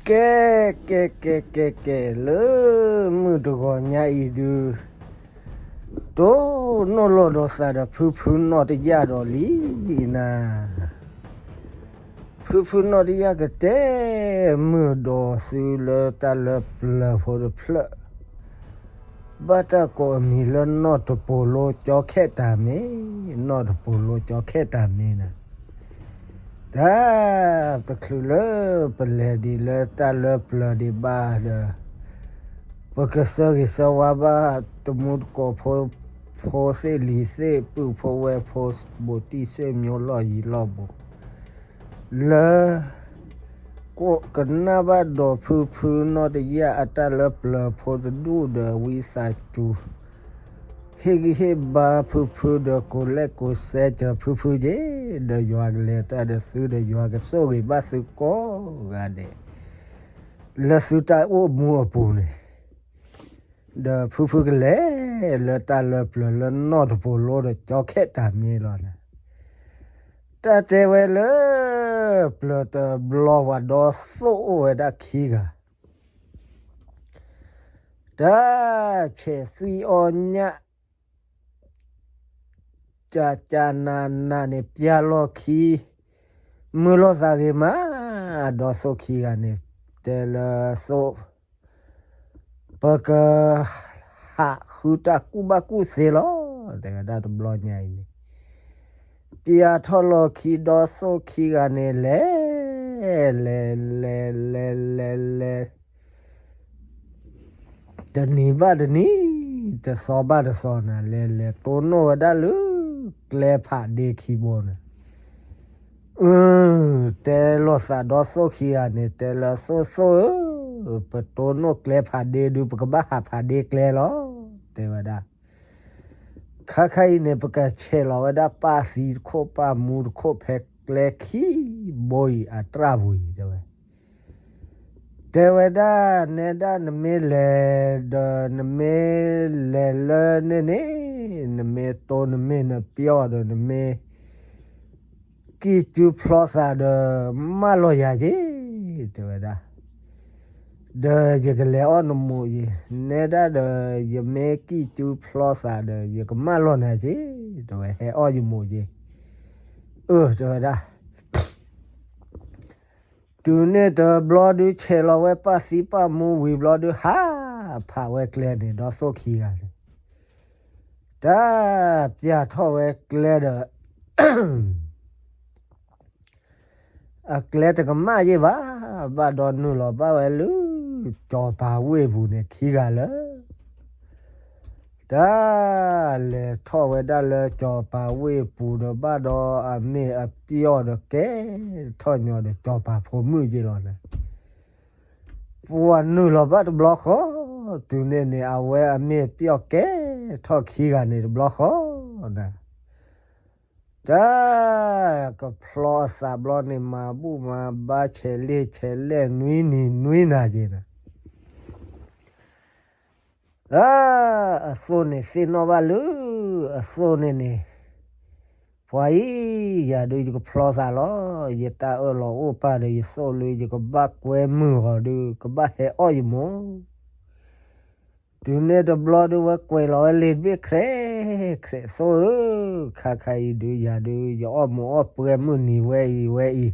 ကဲ ကဲ ကဲ ကဲ ကဲ လၢမုၢ်တဂီၤညါအံၤဒုး တိၢ်နီၣ်လိၣ်ဒီးသးဒီးဖုဖုနီၢ်တယၣ်ဒီးလံနၤ, ဖုဖုနီၢ်တယၣ်ကတဲမုာ်ဒီးသုလၢတၢ်လၢပျၢၤဖိတဖျၢၣ် ဘၣ်တၢ်ကိးအမံၤလၢနီၢ်တပိာ်လိကၠီခဲတၢ်မ့ၢ်, နီၢ်တပိာ်လိကၠီခဲတၢ်မ့ၢ်နၤ, တၢ်တချုးလၢပလဲၤဒံးလၢတၢ်လၢပျၢၤဒံးဘၣ်ဒီး ပကဆၢဂ့ၤဆၢဝါဘၣ်တမူတကိးဖိ, ဖိသ့ၣ်လံၤသ့ၣ် ပုၢ်ဖိဝဲၢ်ဖိ ဘူးတံၢ်ဆွေမျိုးလီၢ်ယံၤလီၢ်ဘူး လၢ ကနၣ်ဘၣ်ဒီးဖုဖုနီၢ်တယၣ်အတၢ်လၢပျၢၤဖိတဒူၣ်ဒီးဝံသးစူၤ ဟ့ၣ်ဂံၢ်ဟ့ၣ်ဘါဖုဖုဒီးကိးလဲၣ်ကိးစဲစၢၤဖုဖုက့ၤ ဒီးယွၤကလဲၤတၢ်ဒီးသုဒီးယွၤကဆိၣ်ဂ့ၤဘၣ်သုကိးဂၤဒဲး လၢသုတၢ်အိၣ်မူအပူၤန့ၣ် ဒီးဖုဖုကလဲၤလၢတၢ်လၢပျၢၤလၢနီၢ်တပိာ်လိဒီးကၠီခဲတၢ်မ့ၢ်လီၤနၤ, တၢ်တဲဝဲလၢ ပျၢၤတဘျီပှၤဒီသိၣ်အိၣ်ဝဲဒၣ်ခံဂၤ တၢ်ဆဲးသွံၣ်အီၣ်ညၣ် ကကနးနးန့ၣ် ပျၢ်လီၢ်ခံ မုာ်လိာ်သးဂ့ၤမး, ဒီသိၣ်ခံဂၤန့ၣ် တဲလၢသိၣ် ပက ဟးဃုတၢ်ကူၣ်ဘၣ်ကူၣ်သ့လီၤ, တဲဝဲဒၣ်တဘျီညါအံၤန့ၣ် ပျၢ်ထီၣ်လီၢ်ခံဒီသိၣ်ခံဂၤန့ၣ် လဲၤ လဲၤ လဲၤ လဲၤ လဲၤ လဲၤ တနံၤဘၣ်တနံၤ တသီဘၣ်တသီနၤ လဲၤလဲၤတိၢ်နီၣ်ဝဲဒၣ်လၢ ကျဲဖးဒ့ခံဘိန့ၣ်, အ တဲလိာ်သးဒီသိၣ်ခံဂၤန့ၣ် တဲလၢသိၣ်သိၣ်ဧၢ, ပတိၢ်နီၣ်ကျဲဖးဒ့ဒုး ပကဘၣ်ဟးဖးဒ့ကျဲလီၤ, တဲဝဲဒၣ် ခါခါအံၤန့ၣ် ပကဆဲးလီၤဝဲဒၣ်ပၢ်သံတခိၣ်ပၢ်မူတခိၣ်ဖဲကျဲခံဘိအံၤအတြၢ်ပူၤအံၤ တဲဝဲ တဲဝဲဒၣ်နဲဒၣ်နမ့ၢ်လဲၤဒီး နမ့ၢ်လဲၤလၢန့ၣ်န့ၣ် နမ့ၢ်တိၢ်နမ့ၢ်နပျီၢ်ဒီး နမ့ၢ် ကံၢ်စုဖျီသးဒီး မၢလီၤယၤက့ၤ တဲဝဲဒၣ်, ဒီးယကလဲၤအီၣ်နမိၢ်အံၤ နဲဒၣ်ဒီး ယမ့ၢ်ကံၢ်စုဖျီသးဒီး ယကမၢလီၤနၤက့ၤ တဲဝဲ ဟဲအီၣ်ယမိၢ်က့ၤ အၢ တဲဝဲဒၣ် တုၤန့ၣ်တဘျီဒုး ဆဲးလီၤဝဲပၢ်သံပၢ်မူဝံၤဘျီဒုး ဟးဖးဝဲကျဲန့ၣ်ဒီသိၣ်ခံဂၤန့ၣ်, တၢ်ပျၢ်ထီၣ်ဝဲကျဲဒီး အကျဲတကမၣ်ယ့ၢ်ဘၣ်, ဘၣ်ဒီးနုာ်လီၤဘၣ်ဝဲလၢ ကၠီၤပၤဝ့ၢ်ပူၤန့ၣ်ခံဂၤလၢ တၢ်လဲၤထီၣ်ဝဲဒၣ်လၢကၠီၤပၤဝ့ၢ်ပူၤဒီး ဘၣ်ဒီးအမ့ၢ်အပျီၢ်ဒီးကဲထီၣ်ညီဒီးကၠီၤပၤဖိမုၣ်က့ၤလီၤန့ၣ်, ပှၤနုာ်လီၤဘၣ်တဘျီဃီ, တုၤန့ၣ်န့ၣ် အဝဲအမ့ၢ်အပျီၢ်ကဲထီၣ်ခံဂၤန့ၣ်တဘျီဃီ, တၢ်ကဖျီအသးဘျီန့ၣ် မၤဘူၣ်မၤဘါဆဲးလ့ၣ်ဆဲးလဲၣ် နွံနံၤနွံနၤက့ၤန့ၣ် အသိၣ်န့ၣ်သ့ၣ်နီၣ်ဘၣ်လၢ အသိၣ်န့ၣ်န့ၣ်, ပှၤအံၤ ယၤဒုးယကဖျီသးလီၤ, ယတၢ်အၢၣ်လီၤအိၣ်ပာ်ဒီးယသိၣ်လၢယကဘၣ်ကွဲမုာ်အီၤဒုး ကဘၣ်ဟဲအီၣ်ယမိၢ်, တုၤန့ၣ်တဘျီဒုး ဝဲကွဲးလီၤဝဲလ့ၤတဘ့ၣ် ခြဲးခြဲး သိၣ်ဧၢ, ခါခါအံၤဒုးယၤဒုး ယအီၣ်မိၢ်အီၣ်ပှဲၤမုၢ်နံၤဝဲအံၤဝဲအံၤ,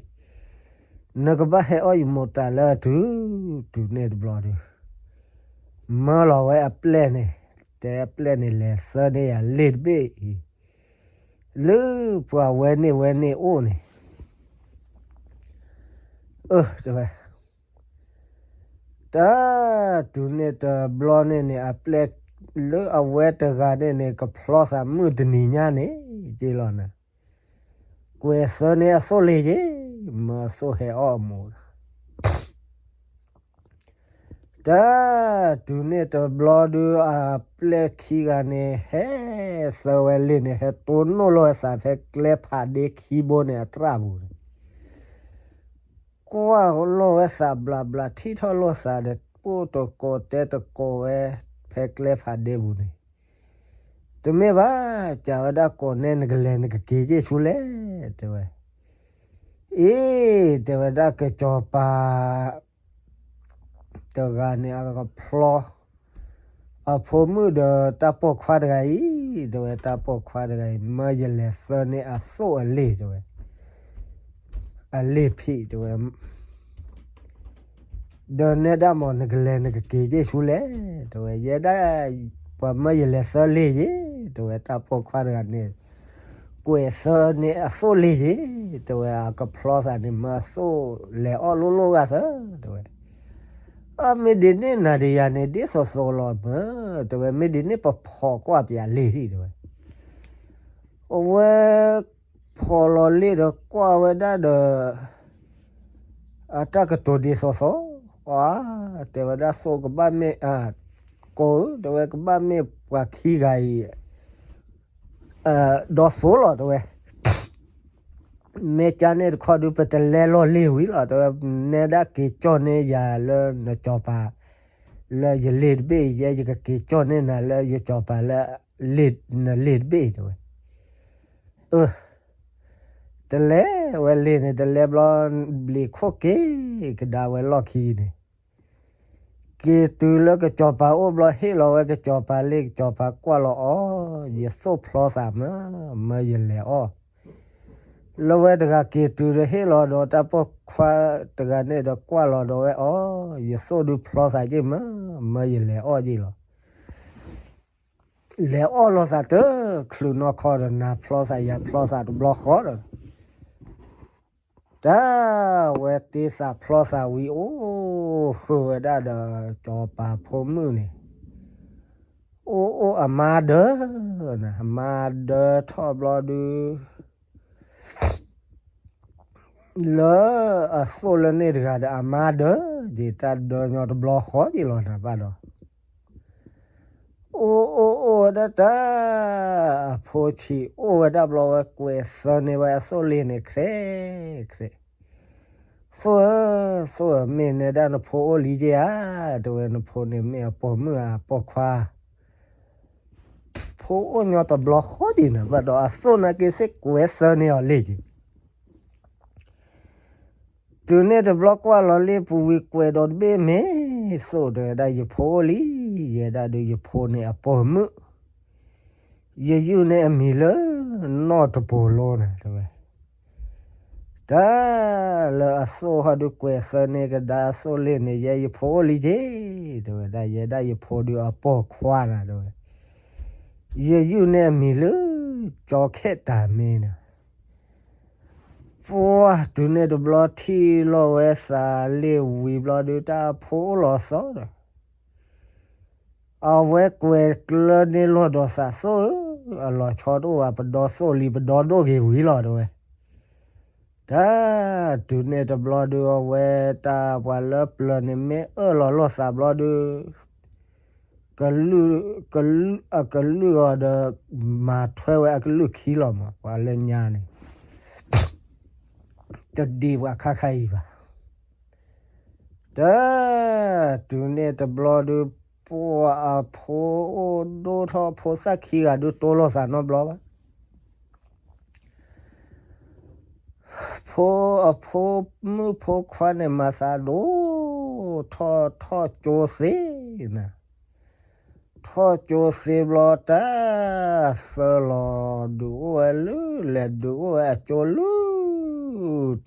နကဘၣ်ဟဲအီၣ်ယမိၢ်တၢ်လၢအတုၤ, တုၤန့ၣ်တဘျီဒုး မၢလီၤဝဲအပျဲၢ်န့ၣ်, တဲအပျဲၢ်န့ၣ် လဲၤသၢန့ၢ်ယၤလ့ၤတဘ့ၣ်အံၤ, လၢပှၤဝဲန့ၣ်ဝဲန့ၣ်အိၣ်န့ၣ်, အၢ တဲဝဲ, တၢ်တုၤန့ၣ်တဘျီန့ၣ်န့ၣ် အပျဲၢ်လၢအဝဲတဂၤန့ၣ်န့ၣ် ကဖျီသးမုၢ်တနံၤညါန့ၣ်က့ၤလီၤနၤ, ကွဲးသၢန့ၢ်အသိၣ်လ့ၤက့ၤ, မၢအသိၣ်ဟဲအီၣ်အမိၢ် တၢ်တုၤန့ၣ်တဘျီဒုး အပျဲၢ်ခံဂၤန့ၣ် ဟဲသၢဝဲလ့ၤန့ၣ် ဟဲတိၢ်နီၣ်လိာ်ဝဲသးဖဲကျဲဖးဒ့ခံဘိန့ၣ်အတြၢ်ပူၤန့ၣ်, ကွၢ်လိာ်ဝဲသးဘျးဘျး ထံၣ်ထီၣ်လိာ်သးဒီး ပိၢ်တကိးတဲတကိးဝဲ ဖဲကျဲဖးဒ့ပူၤန့ၣ်, တမ့ၢ်ဘၣ်, ကးဝဲဒၣ်ကိးနဲနကလဲၤနကက့ၤက့ၤဆူလဲၣ်, တဲဝဲ အ့ တဲဝဲဒၣ် ကစီၤပၤ ပ တဂၤန့ၣ်အကဖျီ အဖိမုၣ်ဒီးတၢ်ပိာ်ခွါတဂၤအံၤ, တဲဝဲတၢ်ပိာ်ခွါတဂၤအံၤ မၢယလဲၤသၢန့ၢ်အသိၣ်အလ့ၢ် တဲဝဲ, အလ့ၢ်ဖံး တဲဝဲ, ဒီးနဲဒၣ်မ့ၢ်နကလဲၤနကက့ၤက့ၤဆူလဲၣ် တဲဝဲ, ယဲဒၣ် ပှၤမၢယလဲၤသၢလ့ၢ်ယ့ၣ် တဲဝဲ, တၢ်ပိာ်ခွါတဂၤန့ၣ် ကွဲးသၢန့ၢ်အသိၣ်လ့ၢ်ယ့ၣ် တဲဝဲ, အကဖျီသးန့ၣ် မၢအသိၣ်လဲၤအီၣ်လိၣ်လိၣ်ဂာ်သၢ တဲဝဲ, အမ့ၢ်ဒ်န့ၣ်နၤဒီးယၤန့ၣ် ဒ်သိးသိးလီၤမၢ် တဲဝဲ, မ့ၢ်ဒ်န့ၣ်ပဖီၣ်ကွၢ်ပယၤလ့ၢ်ဒံး တဲဝဲ, အဝဲ ဖီၣ်လီၤလ့ၢ်ဒီးကွၢ်ဝဲဒၣ်ဒီး အတၢ်ကတိၤဒ်သိးသိး, တဲဝဲဒၣ်သိၣ်ကဘၣ်မ့ၢ် ကိးဧၢ တဲဝဲကဘၣ်မ့ၢ်ပှၤခံဂၤအံၤ ဒီးသိၣ်လီၤ တဲဝဲ, မ့ၢ်ကန့ၣ်တခီဒုး ပတလဲလီၤလ့ၢ်ဝံၤလီၤ တဲဝဲ, နဲဒၣ်က့ၤကၠီၣ်န့ၢ်ယၤလၢနကၠီၤပၤ လၢယလ့ၢ်တဘ့ၣ်အံၤ ယဲယကက့ၤကၠီၣ်န့ၢ်နၤလၢယကၠီၤပၤလၢ နလ့ၢ်တဘ့ၣ် တဲဝဲ, အၢ တလဲဝဲလ့ၢ်န့ၣ် တလဲဘျီ ဘျံးခိၣ်က့ၤကဒါဝဲလီၢ်ခံန့ၣ်, က့ၤတုၤလၢကစီၤပၤအိၣ်ဘျီ ဟ့ၣ်လီၤဝဲကစီၤပၤလ့ၢ် ကစီၤပၤကွၢ်လီၤအီၤ, ယသိၣ်ဖျီသးမၢ်, မၢယလဲၤအီၣ်, လၢဝဲတဂၤက့ၤတုၤဒီးဟ့ၣ်လီၤဒီးတၢ်ပိာ်ခွါတဂၤန့ၣ်ဒီးကွၢ်လီၤဒီးဝဲအီၤ, ယသိၣ်ဒုးဖျီသးက့ၤမၢ်, မၢယလဲၤအီၣ်က့ၤလီၤ. လဲၤအီၣ်လိာ်သးတချုးနီၢ်ခီဒီး နၤဖျီသးယၤဖျီသးတဘျီဃီဒီး တၢ်ဝဲတ့သးဖျီသးဝံၤ အိၣ်ဃုာ်ဝဲဒၣ်ဒီး စီၤပၤဖိမုၣ်န့ၣ်, အိၣ်အိၣ်အမါဒၢ, အမါဒၢထီၣ်ဘျီဒု လၢအသိၣ်လၢန့ၣ်တဂၤဒီး အမါဒၢက့ၤ တၢ်ဒၢညီတဘျီဃီက့ၤလီၤနၤဘၣ်ဒီး အိၣ်အိၣ်အိၣ်ဝဲဒၣ်တၢ်, အဖိဆံးအိၣ်ဝဲဒၣ်ဘျီဝဲ ကွဲးသၢန့ၢ်ဝဲအသိၣ်လ့ၢ်န့ၣ် ခြဲးခြဲး, သိၣ်ဧၢ, သိၣ်ဧၢ, မ့ၢ်နဲဒၣ်နဖိအိၣ်လံက့ဧါ, တဲဝဲ, နဖိန့ၣ်မ့ၢ်အပိာ်မုၣ်ဧါ အပိာ်ခွါ, ဖိအိၣ်ညီတဘျီဃီက့ၤနၤဘၣ်ဒီး အသိၣ်နာ်က့ၤသ့ၣ်ကွဲးသၢန့ၢ်အီၤလ့ၢ်က့ၤ တုၤန့ၣ်တဘျီကွၢ်လီၤလ့ၢ်ပူၤဝံၤ ကွဲးဒီးတဘ့ၣ်မ့ၢ်သိၣ် တဲဝဲဒၣ် ယဖိအိၣ်လံ, ယဲဒၣ်ဒုးယဖိန့ၣ်အပိာ်မုၣ်, ယယုၢ်န့ၢ်အမံၤလၢနီၢ်တပိၤလိန့ၣ် တဲဝဲ, တၢ်လၢအသိၣ်ဟီဒုးကွဲးသၢန့ၢ်ကဒါအသိၣ်လ့ၢ်န့ၣ် ယဲယဖိအိၣ်လံက့ၤ, တဲဝဲဒၣ် ယဲဒၣ်ယဖိဒုးအပိာ်ခွါနၤ တဲဝဲ, ယယုၢ်န့ၢ်အမံၤလၢ ကၠီခဲၣ်တၢ်မ့ၢ်န့ၣ် ပှၢ်တုၤန့ၣ်တဘျီထံၣ်လိာ်ဝဲသးလ့ၢ်ဝံၤဘျီဒုး တၢ်ဖိအိၣ်လီၤသီဒီး အဝဲကွဲးကျၢၤန့ၢ်လိာ်ဒီးသး သိၣ်ဧၢ, အလီၤဆီတအိၣ်ဘၣ်, ပဒီသိၣ်လံ ပဒီဒိၣ်က့ၤဝံၤလီၤ တဲဝဲ, တၢ်တုၤန့ၣ်တဘျီဒုး အဝဲတၢ်ပှၤလၢပျၢၤန့ၣ် မ့ၢ်အၢၣ်လီၤလိာ်သးဘျီဒုး ကလုၢ်အကလုၢ်ဂီၤဒီး မၤထွဲဝဲအကလုၢ်ခံလီၤမး ပှၤလၢညါန့ၣ် တဒံးပှၤခါခါအံၤဘၣ်. တၢ် တုၤန့ၣ်တဘျီဒုး ပှၤအဖိအိၣ်ဒိၣ်ထီၣ် ဖိသၣ်ခံဂၤဒုး တိလိာ်သးနီတဘျီဘၣ်. ဖိအဖိမုၣ်ဖိခွါန့ၣ် မၤသးဒိၣ်ထီၣ် ထီၣ်ကၠိသ့နၤ, ထီၣ်ကၠိသ့ဘျီတၢ် သၢလီၤဒုးအိၣ်ဝဲလၢ လဲၤဒုးအိၣ်ဝဲအကၠိလၢ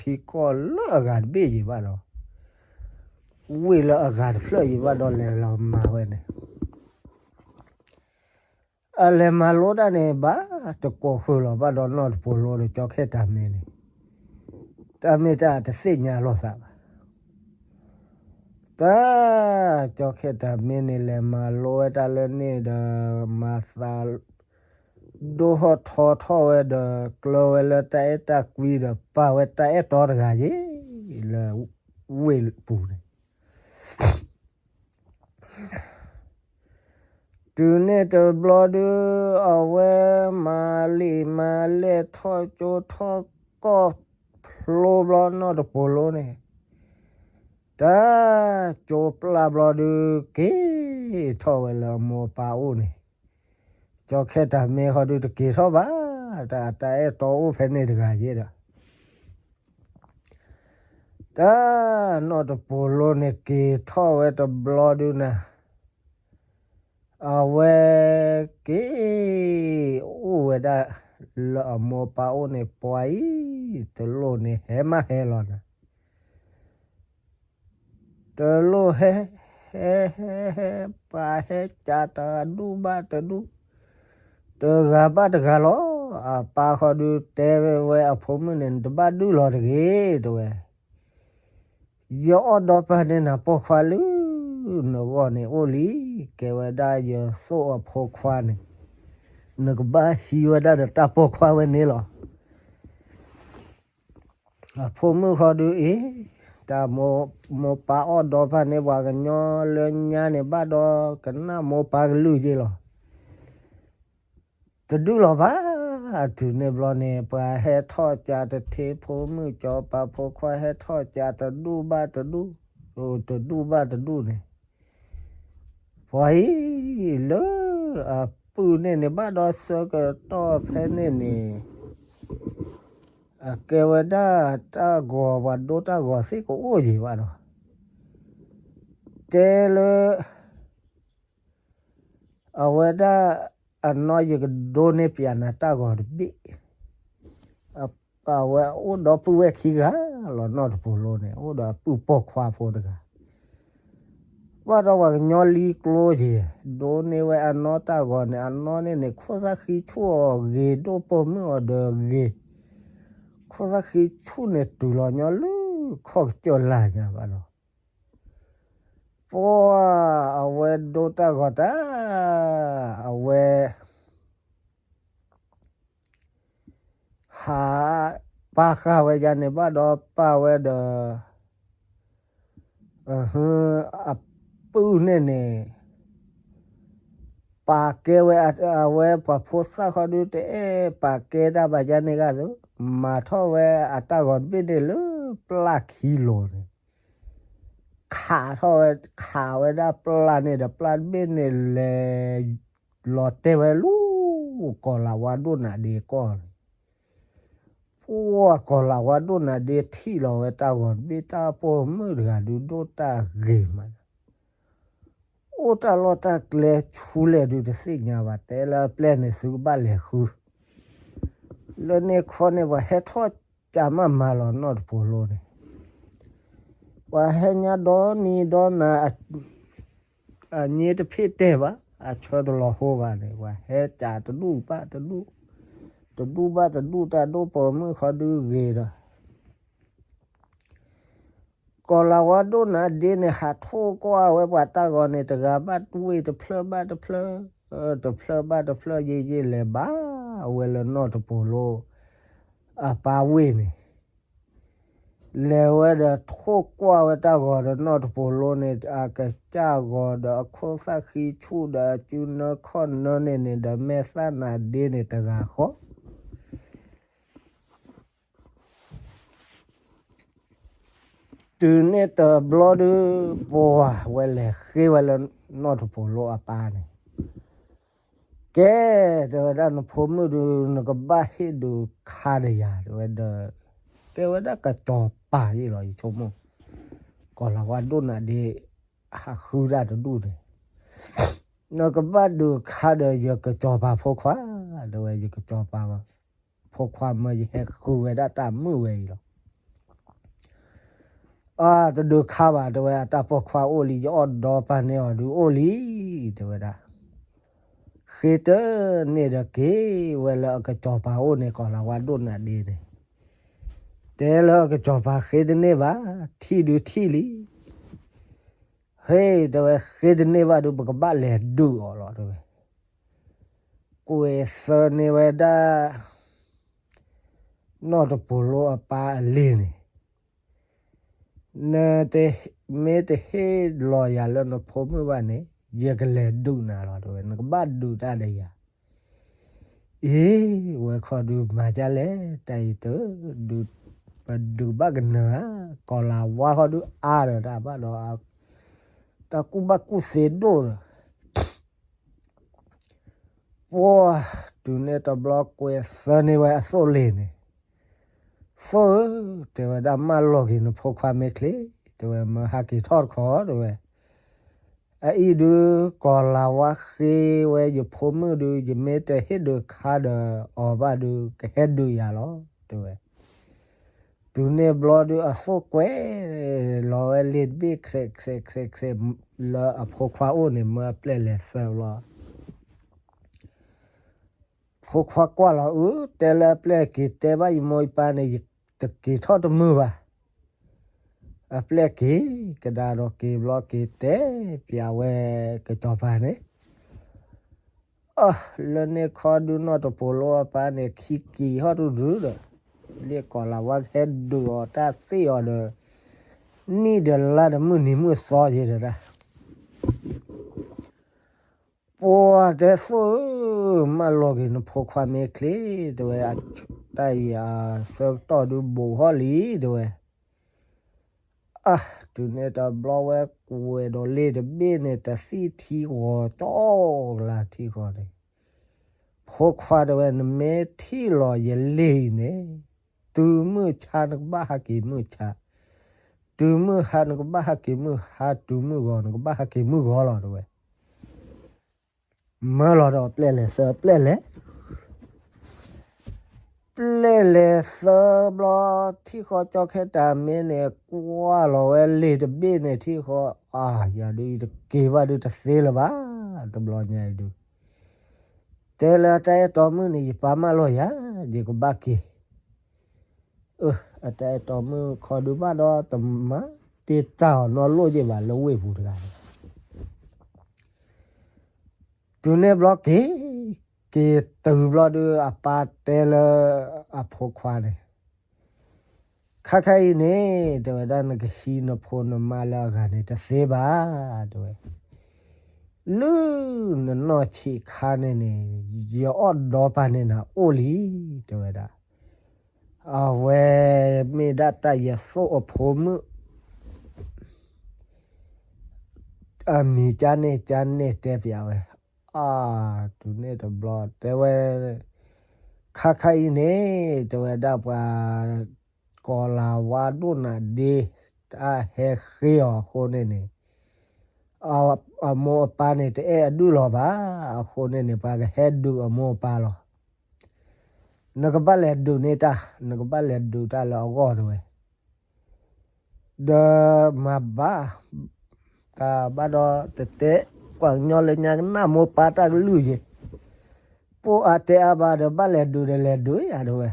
ထံကီၢ်လၢအဂၤတဘ့ၣ်ယံၤဘၣ်ဒီး ဝ့ၢ်လၢအဂၤတဖျၢၣ်ယံၤဘၣ်ဒီး လဲၤလီၤမၤဝဲန့ၣ် အလဲၤမၤလိတၢ်န့ၣ် ဘၣ်တကိးဃုာ်လီၤဘၣ်ဒီး နီၢ်တပိၤလိဒီး ကၠီခဲၣ်တၢ်မ့ၢ်န့ၣ် တၢ်မ့ၢ်တၢ်တသ့ၣ်ညါလိာ်သးဘၣ်. တၢ် ကၠီခဲၣ်တၢ်မ့ၢ်န့ၣ် လဲၤမၤလိဝဲတၢ်လၢန့ၣ်ဒီး မၤသးဒိၣ်ထီၣ်ထီထီၣ်ဝဲဒီး ကျၢၤဝဲလၢတၢ်အဲၣ်တၢ်ကွံဒီး ပာ်ဝဲတၢ်အဲၣ်တီတဂၤယ့ၣ် လၢဝ့ၢ်ပူၤန့ၣ် တုၤန့ၣ်တဘျီဒုး အဝဲမၤလံာ်မၤလဲၢ် ထီၣ်ကၠိထီၣ်ကီၢ်ဖျိဘျီ နီၢ်တပိၤလိန့ၣ် တၢ် ကၠိပျၢ်ဘျီဒုး က့ၤထီၣ်ဝဲလၢအမိၢ်အပၢ်အိၣ်န့ၣ် ကၠီခဲၣ်တၢ်မ့ၢ်ဃီဒုး တက့ၤထီၣ်ဘၣ်. တၢ် တၢ်အဲၣ်တီအိၣ်ဖဲန့ၣ်တဂၤယ့ၣ်ဒီး တၢ်နီၢ်တပိာ်လိန့ၣ်က့ၤထီၣ်ဝဲတဘျီဒုနၤ, အဝဲက့ၤအိၣ်ဝဲဒၣ်လၢအမိၢ်ပၢ်အိၣ်န့ၣ် ပှၤအံၤ တလိၣ်န့ၣ်ဟဲမးဟဲလီၤနၤ. တလိၣ်ဟဲ, ဟဲ, ဟဲ, ဟဲ, ပှၤဟဲကးတဒူၣ်ဘၣ်တဒူၣ်, တဂၤဘၣ်တဂၤလီၤ. အပၢ်ဃီဒုတဲဝဲအဖိမုၣ်န့ၣ် နတဘၣ်ဒုၣ်လီၤတဂ့ၤ တဲဝဲ. ယအီၣ်ဒီပၢ်န့ၢ်နၤပိာ်ခွါလၢနဂီၢ်န့ၣ်အိၣ်လံ, ကဲဝဲဒၣ်ယသိၣ်အဖိခွါန့ၣ်, နကဘၣ်ဟံးဝဲဒၣ်ဒီးတၢ်ပိာ်ခွါဝဲန့ၣ်လီၤ. အဖိမုၣ်ဃီဒုအံၤ, တၢ်မိၢ်ပၢ်အီၣ်ဒီပၢ်န့ၢ်ပှၤကညီလၢညါန့ၣ် ဘၣ်ဒီးကနၣ်မိၢ်ပၢ်ကလုၢ်က့လီၤ. တဒူၣ်လီၤဘၣ်. အတုၤန့ၣ်ဘျီန့ၣ် ပှၤဟဲထီၣ်ကးတထ့, ဖိမုၣ်စီၤပၤဖိခွါဟဲထီၣ်ကးတဒူၣ်ဘၣ်တဒူၣ်, တဒူၣ်ဘၣ်တဒူၣ်န့ၣ်, ပှၤအံၤလၢအပုၢ်န့ၣ်န့ၣ် ဘၣ်ဒီးဆၢကတီၢ်ဖဲန့ၣ်န့ၣ်, အကဲဝဲဒၣ်တၢ်ဂီၤ ပှၤဒိတၢ်ဂီၤသ့ၣ်ကအိၣ်ယံၤဘၣ်ဒီး, တဲလၢ အဝဲဒၣ်အနီၢ် ယကဒိန့ၢ်ပၠးနၤတၢ်ဂီၤတဘ့ၣ်. အဝဲအိၣ်ဒီပုၢ်ဝဲၢ်ခံဂၤလီၤ, နီၢ်တပိာ်လိန့ၣ် အိၣ်ဒီးအပုၢ်ပိာ်ခွါဖိတဂၤ, ဘၣ်ဒီးပှၤကညီလံကျိယံၤ, ဒိန့ၢ်ဝဲအနီၢ်တၢ်ဂီၤန့ၣ် အနီၢ်န့ၣ်န့ၣ် ခိၣ်သၣ်ဃံဆူၣ်အီၤဂ့ၤဒိၣ်ပိာ်မုၣ်အီၤဒီးဂ့ၤ, ခိၣ်သၣ်ဃံဆူၣ်န့ၣ်တုၤလီၤညီလၢခီၣ်ကစၢၢ်လၢ်ညါဘၣ်ဒီး ပှၤအဝဲဒိတၢ်ဂီၤတၢ်, အဝဲ ဟးပာ်ဃာ်ဝဲယၤန့ၣ် ဘၣ်ဒီးပာ်ဝဲဒီး အပုၢ်န့ၣ်န့ၣ် ပာ်ကဲဝဲအဝဲပှၤဖိသၣ်ဃီဒု တအဲၣ်ပာ်ကဲတၢ်ဘၣ်ယါန့ၣ်ဂ့ၤသု, မၤထီၣ်ဝဲအတၢ်ဂီၤတဘ့ၣ်န့ၣ်လၢပျၢ်ခံလိၤန့ၣ် ခးထီၣ်ဝဲ, ခးဝဲဒၣ်ပျၢ်န့ၣ်ဒီး ပျၢ်တဘ့ၣ်န့ၣ်လဲၤလီၤတဲာ်ဝဲလၢ ကီၤလၤဝါဒိၣ်နးဒ့ကီၢ်န့ၣ်, ပှၤကီၤလၤဝါဒိၣ်နးဒ့ထံၣ်လီၤဝဲတၢ်ဂီၤတဘ့ၣ် တၢ်ပိာ်မုၣ်တဂၤဒုးဒိၣ်တၢ်ဂ့ၤမး, အိၣ်တၢ်လီၢ်တၢ်ကျဲဆူလဲၣ်ဒုးတသ့ၣ်ညါဘၣ်, တဲလၢအပျဲၢ်န့ၣ်သုကဘၣ်လဲၤဃု လၢန့ၣ်ခီန့ၣ် ပှၤဟဲထီၣ်ကးမးမးလီၤ နီၢ်တပိာ်လိန့ၣ်, ပှၤဟဲညါဒီနံၤဒီနၤ အည့တဖ့ၣ်တဲာ်ဘၣ်, အဆၢတလီၤဟိဘၣ်န့ၣ် ပှၤဟဲကးတဒူၣ်ဘၣ်တဒူၣ်, တဒူၣ်ဘၣ်တဒူၣ် တၢ်ဒိၣ်ပိာ်မုၣ်ခီဒုဂ့ၤဒီး ကီၤလၤဝါဒိၣ်နးဒ့န့ၣ် ဟးထိၣ်ကွၢ်ဝဲပှၤတၢ်ဂီၤန့ၣ် တဂၤဘၣ်တဝ့ၢ် တဖျၢၣ်ဘၣ်တဖျၢၣ်, တဖျၢၣ်ဘၣ်တဖျၢၣ် ယံာ်ယံာ်လဲၤဘၣ်ဝဲလၢနီၢ်တပိာ်လိ အပၢ်ဝ့ၢ်န့ၣ်, လဲၤဝဲဒီးထိၣ်ကွၢ်ဝဲတၢ်ဂီၤဒီးနီၢ်တပိာ်လိန့ၣ် အကစၢ်ဂီၤဒီးအခိၣ်သၣ်ဃံဆူၣ်ဒီးအစုနၢခီၣ်နၢန့ၣ်န့ၣ် ဒီးမဲာ်သၣ်နးဒ့န့ၣ်တဂၤဃီ တုၤန့ၣ်တဘျီဒုး ပှၤဝဲလဲၤဃ့ဝဲလၢနီၢ်တပိာ်လိအပၢ်န့ၣ်, ကဲ, တဲဝဲဒၣ်နဖိမုၣ်ဒုး နကဘၣ်ဟ့ၣ်ဒုးခါဒီးယၤ တဲဝဲဒီး, ကဲဝဲဒၣ်ကစီၤပၤယ့ၢ်လီၤ ယဆိကမိၣ်, ကီၤလၤဝါဒိၣ်နးဒ့ ဟးဃုတၢ်တဒူၣ်န့ၣ်, နကဘၣ်ဒုးခါဒီးယကစီၤပၤဖိခွါ, တဲဝဲယကစီၤပၤ ဖိခွါမၢယဟဲဃုဝဲဒၣ်တၢ်မုာ်ဝဲအံၤလီၤ. အါ တဒုးခါဘၣ် တဲဝဲ အတၢ်ပိာ်ခွါအိၣ်လံ ယအီၣ်ဒီပၢ်န့ၢ်အီၤဒုးအိၣ်လံ တဲဝဲဒၣ်. ဃ့တန့ၢ်ဒီးက့ၤဝဲလၢအကစီၤပၤအိၣ်န့ၣ် ကီၤလၤဝါဒိၣ်နးဒ့န့ၣ်, တဲလၢအကစီၤပၤဃ့တန့ၢ်ဘၣ်, ထံၣ်ဒုးထံၣ်လံ ဟ့ၣ် တဲဝဲ ဃ့တန့ၢ်ဘၣ်ဒုး ပကဘၣ်လဲၤဒုးအီၤလီၤ တဲဝဲ. ကွဲးသၢန့ၢ်ဝဲဒၣ် နီၢ်တပိာ်လိအပၢ်အလံၤန့ၣ်, နမ့ၢ်တဟ့ၣ်လီၤယၤလၢနဖိမုၣ်ဘၣ်န့ၣ် ယကလဲၤဒုးနၤလီၤ တဲဝဲ, နကဘၣ်ဒုးတၢ်ဒီးယၤ အ့ ဝဲခီဒုးမၤဒ်လဲၣ်, တၢ်အံၤတဒုး, ပဒုးဘၣ်ကနၢၤဧါ, ကီၤလၤဝါခီဒုးအါဒီးတၢ်ဘၣ်ဒီး တၢ်ကူၣ်ဘၣ်ကူၣ်သ့ဒိၣ်ဒီး, ပှၤတုၤန့ၣ်တဘျီကွဲးသၢန့ၢ်ဝဲအသိၣ်လ့ၤန့ၣ်, သိၣ်ဧၢ, တဲဝဲဒၣ်, မၢလီၤက့ၤနဖိခွါမ့ၢ်ချ့, တဲဝဲ, မၢဟးက့ၤထီၣ်တခီ, တဲဝဲ. အအံၤဒုး ကီၤလၤဝါဃ့ဝဲယဖိမုၣ်ဒုး ယမ့ၢ်တဟ့ၣ်ဒုးခါဒီးအီၤဘၣ်ဒုး ကဟဲဒုးယၤလီၤ, တဲဝဲ. တုၤန့ၣ်ဘျီဒုး အသိၣ်ကွဲးလီၤဝဲလ့ၣ်တဘ့ၣ် ခြဲးခြဲးခြဲးခြဲး လၢအဖိခွါအိၣ်န့ၣ် မၢအပျဲၢ်လဲၤသၢဘျီ. ဖိခွါကွၢ်လီၤအု, တဲလၢအပျဲၢ်က့ၤတဲဘၣ် ယမိၢ်ယပၢ်န့ၣ် ယတက့ၤထီၣ်တမုာ်ဘၣ်. အပျဲၢ်က့ၤကဒါဒီးက့ၤဘျီ က့ၤတဲပျးဝဲကစီၤပၤန့ၣ်, အၢ, လၢန့ၣ်ခီဒုး နီၢ်တပူၤလိအပၢ်န့ၣ် ခံက့ၤဟီၣ်တဒုဒီး လ့ၣ်ကီၤလၤဝါကဟဲဒုးအီၤ တၢ်သ့ၣ်အီၤဒီး နံၣ်ဒီးလါဒီးမုၢ်နံၤမုၢ်သီယဲဒီးဒၣ် ပှၤတဲသိၣ်ဧၢ, မၢလီၤက့ၤနဖိခွါမ့ၢ်ချ့, တဲဝဲ, တၢ်အံၤအဆၢကတီၢ်ဒုးဘူးထီၣ်လံ, တဲဝဲ. အၢ, တုၤန့ၣ်တဘျီဝဲကွဲးဒီးလ့ၣ်တဘ့ၣ်န့ၣ် တသံၣ်ထံဂီၤကၠီလါထံဂီၤန့ၣ်, ဖိခွါတဲဝဲ, နမ့ၢ်ထံၣ်လီၤယလ့ၣ်အံၤန့ၣ်, တုၤမုၢ်ဆါနကဘၣ်ဟးက့ၤမုၢ်ဆါ, တုၤမုၢ်ဟါနကဘၣ်ဟးက့ၤမုၢ်ဟါ, တုၤမုၢ်ဂီၤနကဘၣ်ဟးက့ၤမုၢ်ဂီၤလီၤ, တဲဝဲ. မၢလီၤဒီးပျဲၢ်လဲၤသၢ, ပျဲၢ်လဲၤ, ပျဲၢ်လဲၤသၢဘျီ, ထံၣ်ဃီကၠီခဲတၢ်မ့ၢ်န့ၣ် ကွၢ်လီၤဝဲလ့ၣ်တဘ့ၣ်န့ၣ် ထံၣ်ဃီ, အါ, ယၤဒုး ယတက့ၤဘၣ်ဒုးတသ့လၢၤဘၣ်, တဘျီညါအံၤဒုး တဲလၢအတၢ်အဲၣ်တီမုၣ်န့ၣ် ယပၢ်မၢလီၤယၤ, ယကဘၣ်က့ၤ. အၢ, အတၢ်အဲၣ်တီမုၣ်ခီဒုးဘၣ်ဒီး တမၤတ့ၢ်တၢ်အီၤနီတလိၣ်ယဲၢ်ဘၣ် လၢဝ့ၢ်ပူၤတဂၤန့ၣ် တုၤန့ၣ်ဘျီက့ၤ, က့ၤတုၤဘျီဒုး အပၢ်တဲလၢအဖိခွါန့ၣ်, ခါခါအံၤန့ၣ်, တဲဝဲဒၣ်, နကဟံးနဖိနမါလၢအဂၤန့ၣ် တသ့ဘၣ်, တဲဝဲ, လၢနနီၢ်ဆံးခါန့ၣ်န့ၣ်, ယအီၣ်ဒီပာ်န့ၢ်နၤအိၣ်လံ, တဲဝဲဒၣ်. အဝဲမ့ၢ်ဒၣ်တၢ်ယသိၣ်အဖိမုၣ် အမံၤကန့ၣ်ကန့ၣ်တဲပျးဝဲ, အါ, တုၤန့ၣ်တဘျီတဲဝဲ, ခါခါအံၤန့ၣ်, တဲဝဲဒၣ်, ပှၤကီၤလၤဝါဒိၣ်နးဒ့ တၢ်ဟဲဃ့အီၤအဃိန့ၣ်န့ၣ်, အမိၢ်အပၢ်န့ၣ် တအဲၣ်အဒုၣ်လီၤဘၣ်, အဃိန့ၣ်န့ၣ် ပှၤကဟဲဒုးအမိၢ်အပၢ်လီၤ. နကဘၣ်လဲၤဒုးန့ၢ်တၢ်, နကဘၣ်လဲၤဒုးတၢ်လၢအဂီၢ် တဲဝဲ, ဒီးမၤဘၣ်, တၢ်ဘၣ်ဒီးတတဲ, ပှၤကညီလၢညါကနၣ်မိၢ်ပၢ်တၢ်ကလုၢ်ယဲၢ်, ပိၢ်အါတဲအါဘၣ်ဒီး ဘၣ်လဲၤဒုးဒီးလဲၤဒုးယၤ တဲဝဲ,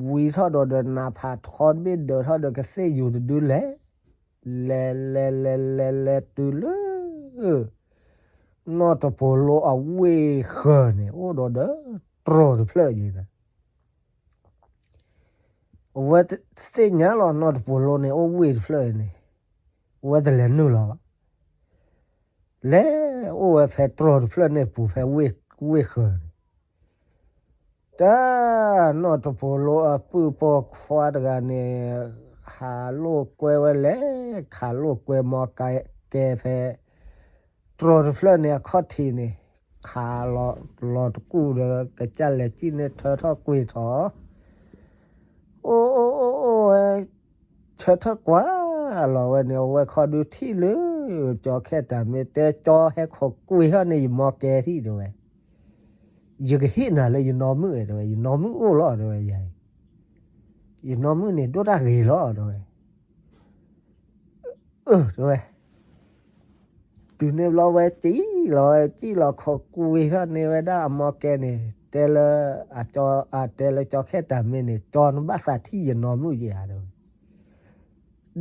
ဝံၤထီၣ်ဒီးဒီးနးဖးထီတဘ့ၣ် ဒၢးထီၣ်ဒီးကသ့ၣ်ယူၤတဒုလဲၣ်, လဲၤလဲၤလဲၤလဲၤလဲၤတုၤလၢ နီၢ်တပူၤလိအဝ့ၢ်ဃၢၤန့ၣ် အိၣ်ဒီးဒီးတြီၤတဖျၢၣ်ယဲၢ်န့ၣ် အဝဲသ့ၣ်ညါလီၤ နီၢ်တပူၤလိန့ၣ် အိၣ်ဝ့ၢ်တဖျၢၣ်န့ၣ်, အဝဲတလဲၤနုာ်လီၤဘၣ်. လဲၤအိၣ်ဝဲဖဲတြီၤတဖျၢၣ်န့ၣ်ပူၤ ဖဲဝ့ၢ်ဃၢၤန့ၣ်, တၢ်နီၢ်တပူၤလိအပုၢ်ပိာ်ခွါတဂၤန့ၣ် ဟးလိာ်ကွဲဝဲလဲၣ်, ခးလိာ်ကွဲမီကဲဖဲ တြီၤတဖျၢၣ်န့ၣ်အခီၣ်ထံးန့ၣ်, ခးလီၤတကူၣ်ဒီး ကစၢ်လဲၤစံၣ်န့ၣ် ထၢထီၣ်ကွံာ်ထီၣ်, အိၣ်အိၣ်အိၣ်အိၣ်ဝဲ, ဆၢထၢၣ်ကွံာ်လီၤဝဲန့ၣ် အဝဲခီဒုးထံၣ်လၢ ကၠီခဲတၢ်မ့ၢ်တဲ ကၠီဟဲခိးကွံာ်ထီၣ်န့ၢ်ယမီကဲထံၣ် တဲဝဲ, ယကဟ့ၣ်နၤလၢယနီၢ်မုၣ် တဲဝဲ, ယနီၢ်မုၣ်အိၣ်လီၤ တဲဝဲ, ယနီၢ်မုၣ်န့ၣ်ဒိၣ်တၢ်ဂ့ၤလီၤ တဲဝဲ, အၢ တဲဝဲ, တုၤန့ၣ်ဘျီဝဲစံၣ်လီၤဝဲ စံၣ်လီၤခိးကွံာ်ထီၣ်န့ၢ်ဝဲဒၣ်အမီကဲန့ၣ်, တဲလၢ, တဲလၢကၠီခဲတၢ်မ့ၢ်န့ၣ် ကၠီနဘၣ်သးထံၣ်ယနီၢ်မုၣ်ယဲၢ်ဧါ တဲဝဲ,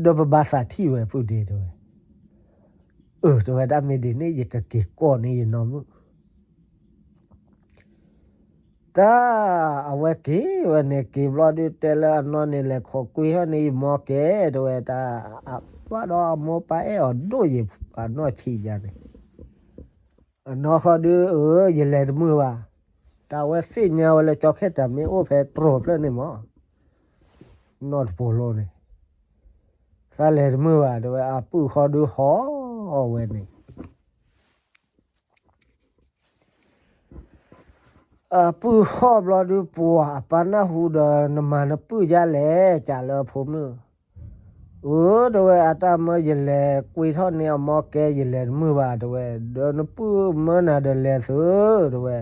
ဒီးပဘၣ်သးထံၣ်ဝဲပုၢ်ဒ့ တဲဝဲ, အၢ တဲဝဲဒၣ် မ့ၢ်ဒ်န့ၣ် ယကက့ၤကိးန့ၢ်ယနီၢ်မုၣ် တၢ်အဝဲက့ၤဝဲန့ၣ် က့ၤဘျီဒုးတဲလၢအနီၢ်န့ၣ် လဲၤခိးကွံာ်ထီၣ်န့ၢ်ယမီကဲ တဲဝဲ, တၢ်ဘၣ်ဒီးအမိၢ်ပၢ်အဲၣ်အီၤဒိၣ်ယဲၢ် အနီၢ်ဆံးယၤန့ၣ်, အနီၢ်ဃီဒုး အၢ ယလဲၤတမုာ်ဘၣ်, တၢ်ဝဲသ့ၣ်ညါဝဲလၢကၠီခဲတၢ်မ့ၢ်အိၣ်ဖဲတြီၤဖျၢၣ်န့ၣ်မး, နီၢ်တပူၤလိန့ၣ် သးလဲၤတမုာ်ဘၣ် တဲဝဲ, အပုၢ်ဃီဒုးဟီၣ်ဝဲန့ၣ် အၢ အပုၢ်ဟီၣ်ဘျီဒုးပှၤ အပၢ်နၢ်ဟူဒီး နမၤနပုၢ်ဒ်လဲၣ် ကးလၢအဖိမုၣ်. အၢ တဲဝဲ အတၢ်မၢယလဲၤကွ့ထီၣ်န့ၢ်အမီၢ်ကဲ ယလဲၤတမုာ်ဘၣ် တဲဝဲ, ဒီးနပုၢ်မၢနၤဒီးလဲၤသု တဲဝဲ.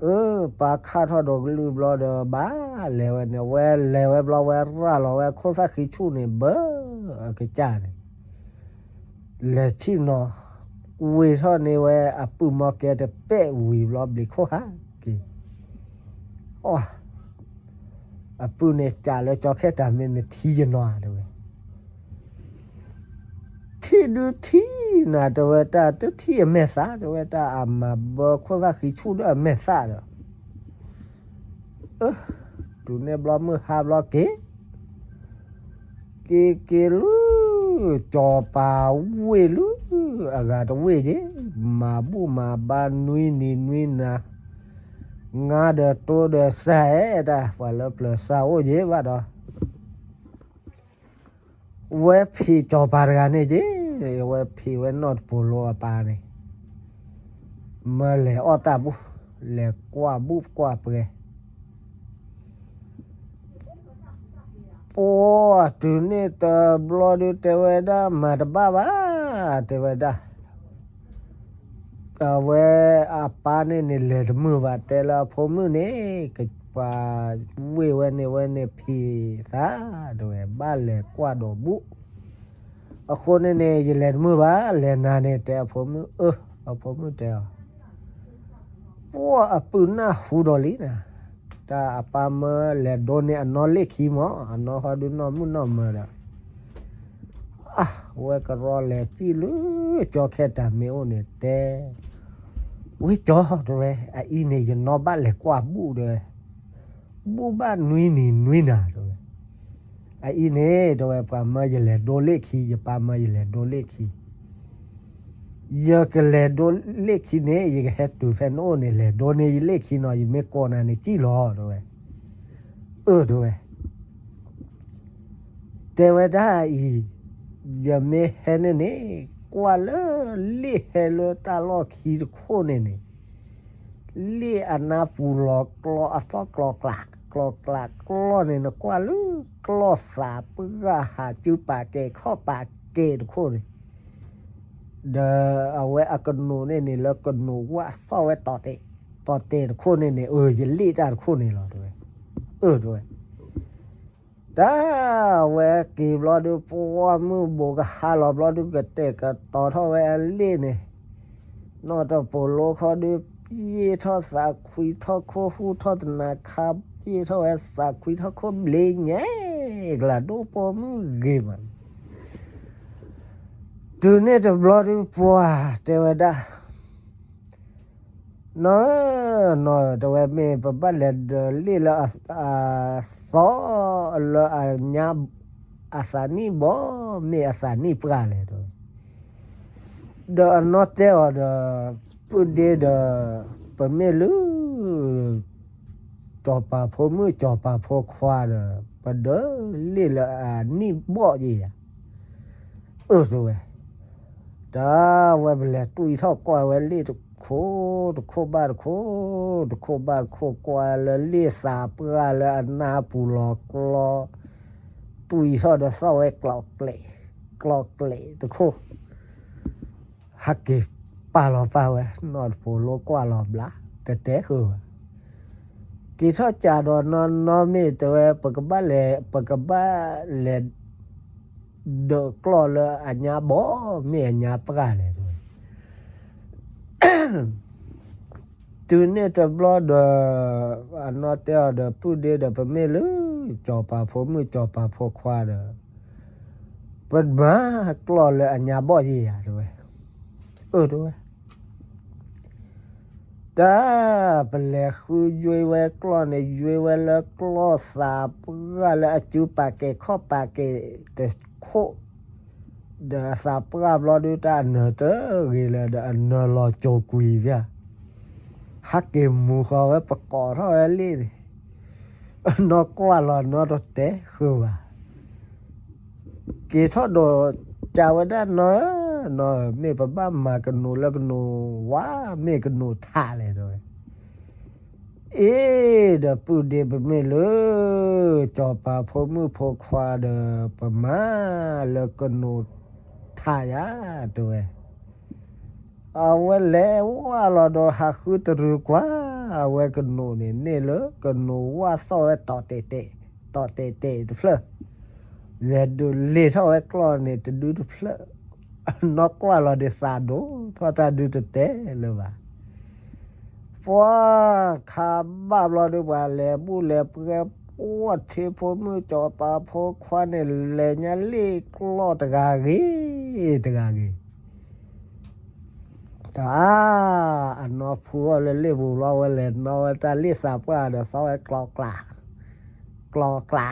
အၢ ပၢ်ခးထီၣ်ဒီးကလုၢ်ဘျီဒီး ဘၣ်လဲၤဝဲန့ၣ် ဝဲလဲၤဝဲဘျီ ဝဲရၤလီၤဝဲခိၣ်သၣ်ဃံဆူၣ်န့ၣ် ဘၢအကစၢ်န့ၣ် လဲၤဆံၣ်နီၤ ကွ့ထီၣ်န့ၢ်ဝဲအပုၢ်မီၢ်ကဲတပဲာ်ဝံၤဘျီ ဘျံးခိၣ်ဟးက့ၤ. အပုၢ်န့ၣ်ကးလၢကၠီခဲတၢ်မ့ၢ်နထံၣ်ယနီၤ တဲဝဲ. ထံၣ်ဒုးထံၣ်နၤ တဲဝဲ တၢ်တထံၣ်အမဲာ်သၣ် တဲဝဲ တၢ်အမၤဘၢခိၣ်သၣ်ဃံဆူၣ်ဒီးအမဲာ်သၣ်ဒီး အၢ တုၤန့ၣ်ဘျီမုၢ်ဟါဘျီက့ၤ က့ၤက့ၤလၢ ကၠီၤပၤဝ့ၢ်လၢ အဂၤတဝ့ၢ်က့ၤ မၤဘူၣ်မၤဘါနွံနံၤနွံနၤ ငါဒီးတိဒီးစၢ်အဲၣ်တၢ် ပှၤလၢပျၢၤစၢ်အိၣ်က့ၤဘၣ်ဒီး ဝဲဖံးကၠီၤပၤတဂၤန့ၣ်က့ၤ ဝဲဖံးဝဲနီၢ်တပိာ်လိအပၢ်န့ၣ် မၢလဲၤအီၣ်တၢ်ဘူၣ် လဲၤကွၢ်ဘူၣ်ကွၢ်ပှဲၤ ပှၤတုၤန့ၣ်တဘျီဒုးတဲဝဲဒၣ် မၤတဘၣ်ဘၣ် တဲဝဲဒၣ် အဝဲအပၢ်န့ၣ်န့ၣ် လဲၤတမုာ်ဘၣ် တဲလၢအဖိမုၣ်န့ၣ် ကပာ်ဝ့ၢ်ဝဲန့ၣ် ဝဲန့ၣ်ဖံးသး တဲဝဲ ဘၣ်လဲၤကွၢ်ဒီးဘူၣ် အဃိန့ၣ်န့ၣ် ယလဲၤတမုာ်ဘၣ် လဲၤနၤန့ၣ် တဲအဖိမုၣ် အၢ အဖိမုၣ်တဲအီၤ ပှၤအပုၢ်နၢ်ဟူဒီးလံနၤ, တၢ်အပၢ်မၢလဲၤဒိန့ၢ်အနီၢ်လ့ၣ်ခံမး အနီၢ်ဟီဒုးနီၢ်မုၣ်နီၢ်မၢဒီး, အဝဲကရီလဲၤစံၣ်လၢကၠီခဲတၢ်မ့ၢ်အိၣ်န့ၣ်တဲ, ဝ့ၢ်ကၠီတဲဝဲ, အအံၤန့ၣ် ယနီၢ်ဘၣ်လဲၤကွၢ်ဘူၣ်တဲဝဲ, ဘူၣ်ဘၣ်နွံနံၤနွံနၤတဲဝဲ, အအံၤန့ၣ်တဲဝဲ ပှၤမၢယလဲၤဒိလ့ၣ်ခံ ယပၢ်မၢယလဲၤဒိလ့ၣ်ခံ ယကလဲၤဒိလ့ၣ်ခံန့ၣ် ယကဟဲတုၤဖဲနအိၣ်န့ၣ် လဲၤဒိန့ၢ်ယလ့ၣ်ခံနီၤ ယမ့ၢ်ကိးနၤန့ၣ်စံၣ်လီၤတဲဝဲ, အၢတဲဝဲ, တဲဝဲဒၣ်အံၤ, ယမ့ၢ်ဟဲန့ၣ်န့ၣ် ကွၢ်လၢလ့ၣ်ဟဲလၢတၢ်လီၢ်ခံတခိၣ်န့ၣ်န့ၣ် လ့ၣ်အနါပူၤလီၤကျီအသီၣ်ကျီကျး ကျီကျးကျီန့ၣ် နကွၢ်လၢကျီၢ်သးပှၢ်ဟးစုပာ်ကဲၤခီၣ်ပာ်ကဲၤတခိၣ်န့ၣ်, ဒီးအဝဲအကနိးန့ၣ်န့ၣ် လၢကနိးဝၣ်သီၣ်ဝဲတီၤတဲာ်တီၤတဲာ်တခိၣ်န့ၣ်န့ၣ် အၢ ယလ့ၣ်တၢ်တခိၣ်န့ၣ်လီၤတဲဝဲ, အၢတဲဝဲ တၢ်ဝဲက့ၤဘျီဒုး ပှၢ်မုၢ်ဘိးကဟါလီၤဘျီဒုး ကတဲာ်ကတီၤထီၣ်ဝဲအလ့ၣ်န့ၣ်, နီၢ်တပိာ်လိခီဒုး ပျ့ၢ်ထီၣ်သးခွံထီၣ်ခိၣ် ဟူထီၣ်တနၤခါ ပျ့ၢ်ထီၣ်ဝဲသးခွံထီၣ်ခိၣ်ဘျ့ညါ, ကလၤဒိၣ်ပိာ်မုၣ်ဂ့ၤမး, တုၤန့ၣ်တဘျီဒုး ပှၢ်တဲဝဲဒၣ် နီၢ်, နီၢ်တဲဝဲ မ့ၢ်ပဘၣ်လဲၤဒီးလ့ၣ်လၢ အသီလၢအညါ အသးနံၣ်ဘီ မ့ၢ်အသးနံၣ်ပှၢ်လဲၣ်တဲဝဲ, ဒီးအနီၢ်တဲအီၤဒီး ပုၢ်ဒ့ဒီး ပမ့ၢ်လၢ စီၤပၤဖိမုၣ်စီၤပၤဖိခွါဒီး ပဒီးလ့ၣ်လၢအနံၣ်ဘီၣ်ယဲယၤ အၢတဲဝဲ, တၢ်ဝဲပလဲၤတွံၢ်ထီၣ်ကွၢ်ဝဲလ့ၣ်တခိၣ်တခိၣ်ဘၣ်တခိၣ်, တခိၣ်ဘၣ်တခိၣ် ကွၢ်လၢလ့ၣ်သးပှၢ်လၢအနါပူၤလီၤကျီ, တွံၢ်ထီၣ်ဒီးသီၣ်ဝဲကျီးကျဲး, ကျီးကျဲးတခိၣ် ဟးက့ၤပာ်လီၤပာ်ဝဲ, နီၢ်တပိာ်လိကွၢ်လီၤဘျး တတဲဃုာ်ဘၣ်, က့ၤထီၣ်ကးဒီးနီၢ်နီၢ်မ့ၢ်တဲဝဲ ပကဘၣ်လဲၤ ပကဘၣ်လဲၤ ဒီးကျီၢ်လၢအညါဘီ မ့ၢ်အညါပှၢ်လဲၣ်တဲဝဲ, တုၤန့ၣ်တဘျီဒီး အနီၢ်တဲအီၤဒီး ပုၢ်ဒ့ဒီး ပမ့ၢ်လၢ စီၤပၤဖိမုၣ်စီၤပၤဖိခွါဒီး ပမၤကျီၢ်လၢအညါဘီယဲယၤတဲဝဲ, အၢတဲဝဲ တၢ် ပလဲၤဃုယွ့ဝဲကျီၢ်န့ၣ် ယွ့ဝဲလၢကျီၢ်သးပှၢ်လၢအစုပာ်ကဲၤခီၣ်ပာ်ကဲၤတခိၣ်, ဒီးအသးပှၢ်ဘျီဒုးတၢ်အနၢၤတဂ့ၤလၢၤဒီးအနၢၤလီၤကၠိၤကွံာ်ဖၣ်, ဟးက့ၤမူၤဃီၤဝဲပကိးထီၣ်ဝဲလ့ၣ်န့ၣ်, နီၢ်ကွၢ်လီၤနီၢ်တတဲဃုာ်ဘၣ် က့ၤထီၣ်ဒီး ကးဝဲဒၣ်နီၢ်ဧၢ, နီၢ်ဧၢ, မ့ၢ်ပဘၣ်မၤကနိးလၢကနိးဝါ မ့ၢ်ကနိးထးလဲၣ်တဲဝဲ, အ့ ဒီးပုၢ်ဒ့ပမ့ၢ်လၢ စီၤပၤဖိမုၣ်ဖိခွါဒီး ပမၤလၢကနိးထးယၤ တဲဝဲ. အဝဲလဲၤဝၢ်လီၤဒီးဟးဃုတရူးကွၢ် အဝဲကနိးန့ၣ် န့ၢ်လၢကနိးဝၢ်သီၣ်ဝဲတီၢ်တဲာ်တဲာ်, တီၢ်တဲာ်တဲာ်တဖျၢၣ်, လဲၤဒုးလ့ၤထီၣ်ဝဲကျီၢ်န့ၣ်တဒုတဖျၢၣ်, နီၢ်ကွၢ်လီၤဒ်သးဒိၣ်ထီၣ်တၢ်ဒုတတဲလၢၤဘၣ်. ပှၤခးဘၣ်ဘျီဒုး ပှၤလဲၤဘူၣ်လဲၤပှဲၤ ပှၤထံဖိမုၣ်စီၤပၤဖိခွါန့ၣ် လဲၤညါလ့ၣ်ကျီၢ်တဂၤဂ့ၤ တဂၤဂ့ၤ တၢ်အါ, အနီၢ်ဖုအီၤလၢလ့ၣ်ပူၤဘျီ ဝဲလဲၤနီၣ်ဝဲတၢ်လ့ၣ်သးပှၢ်ဒီး သီၣ်ဝဲကျီကျး, ကျီကျး,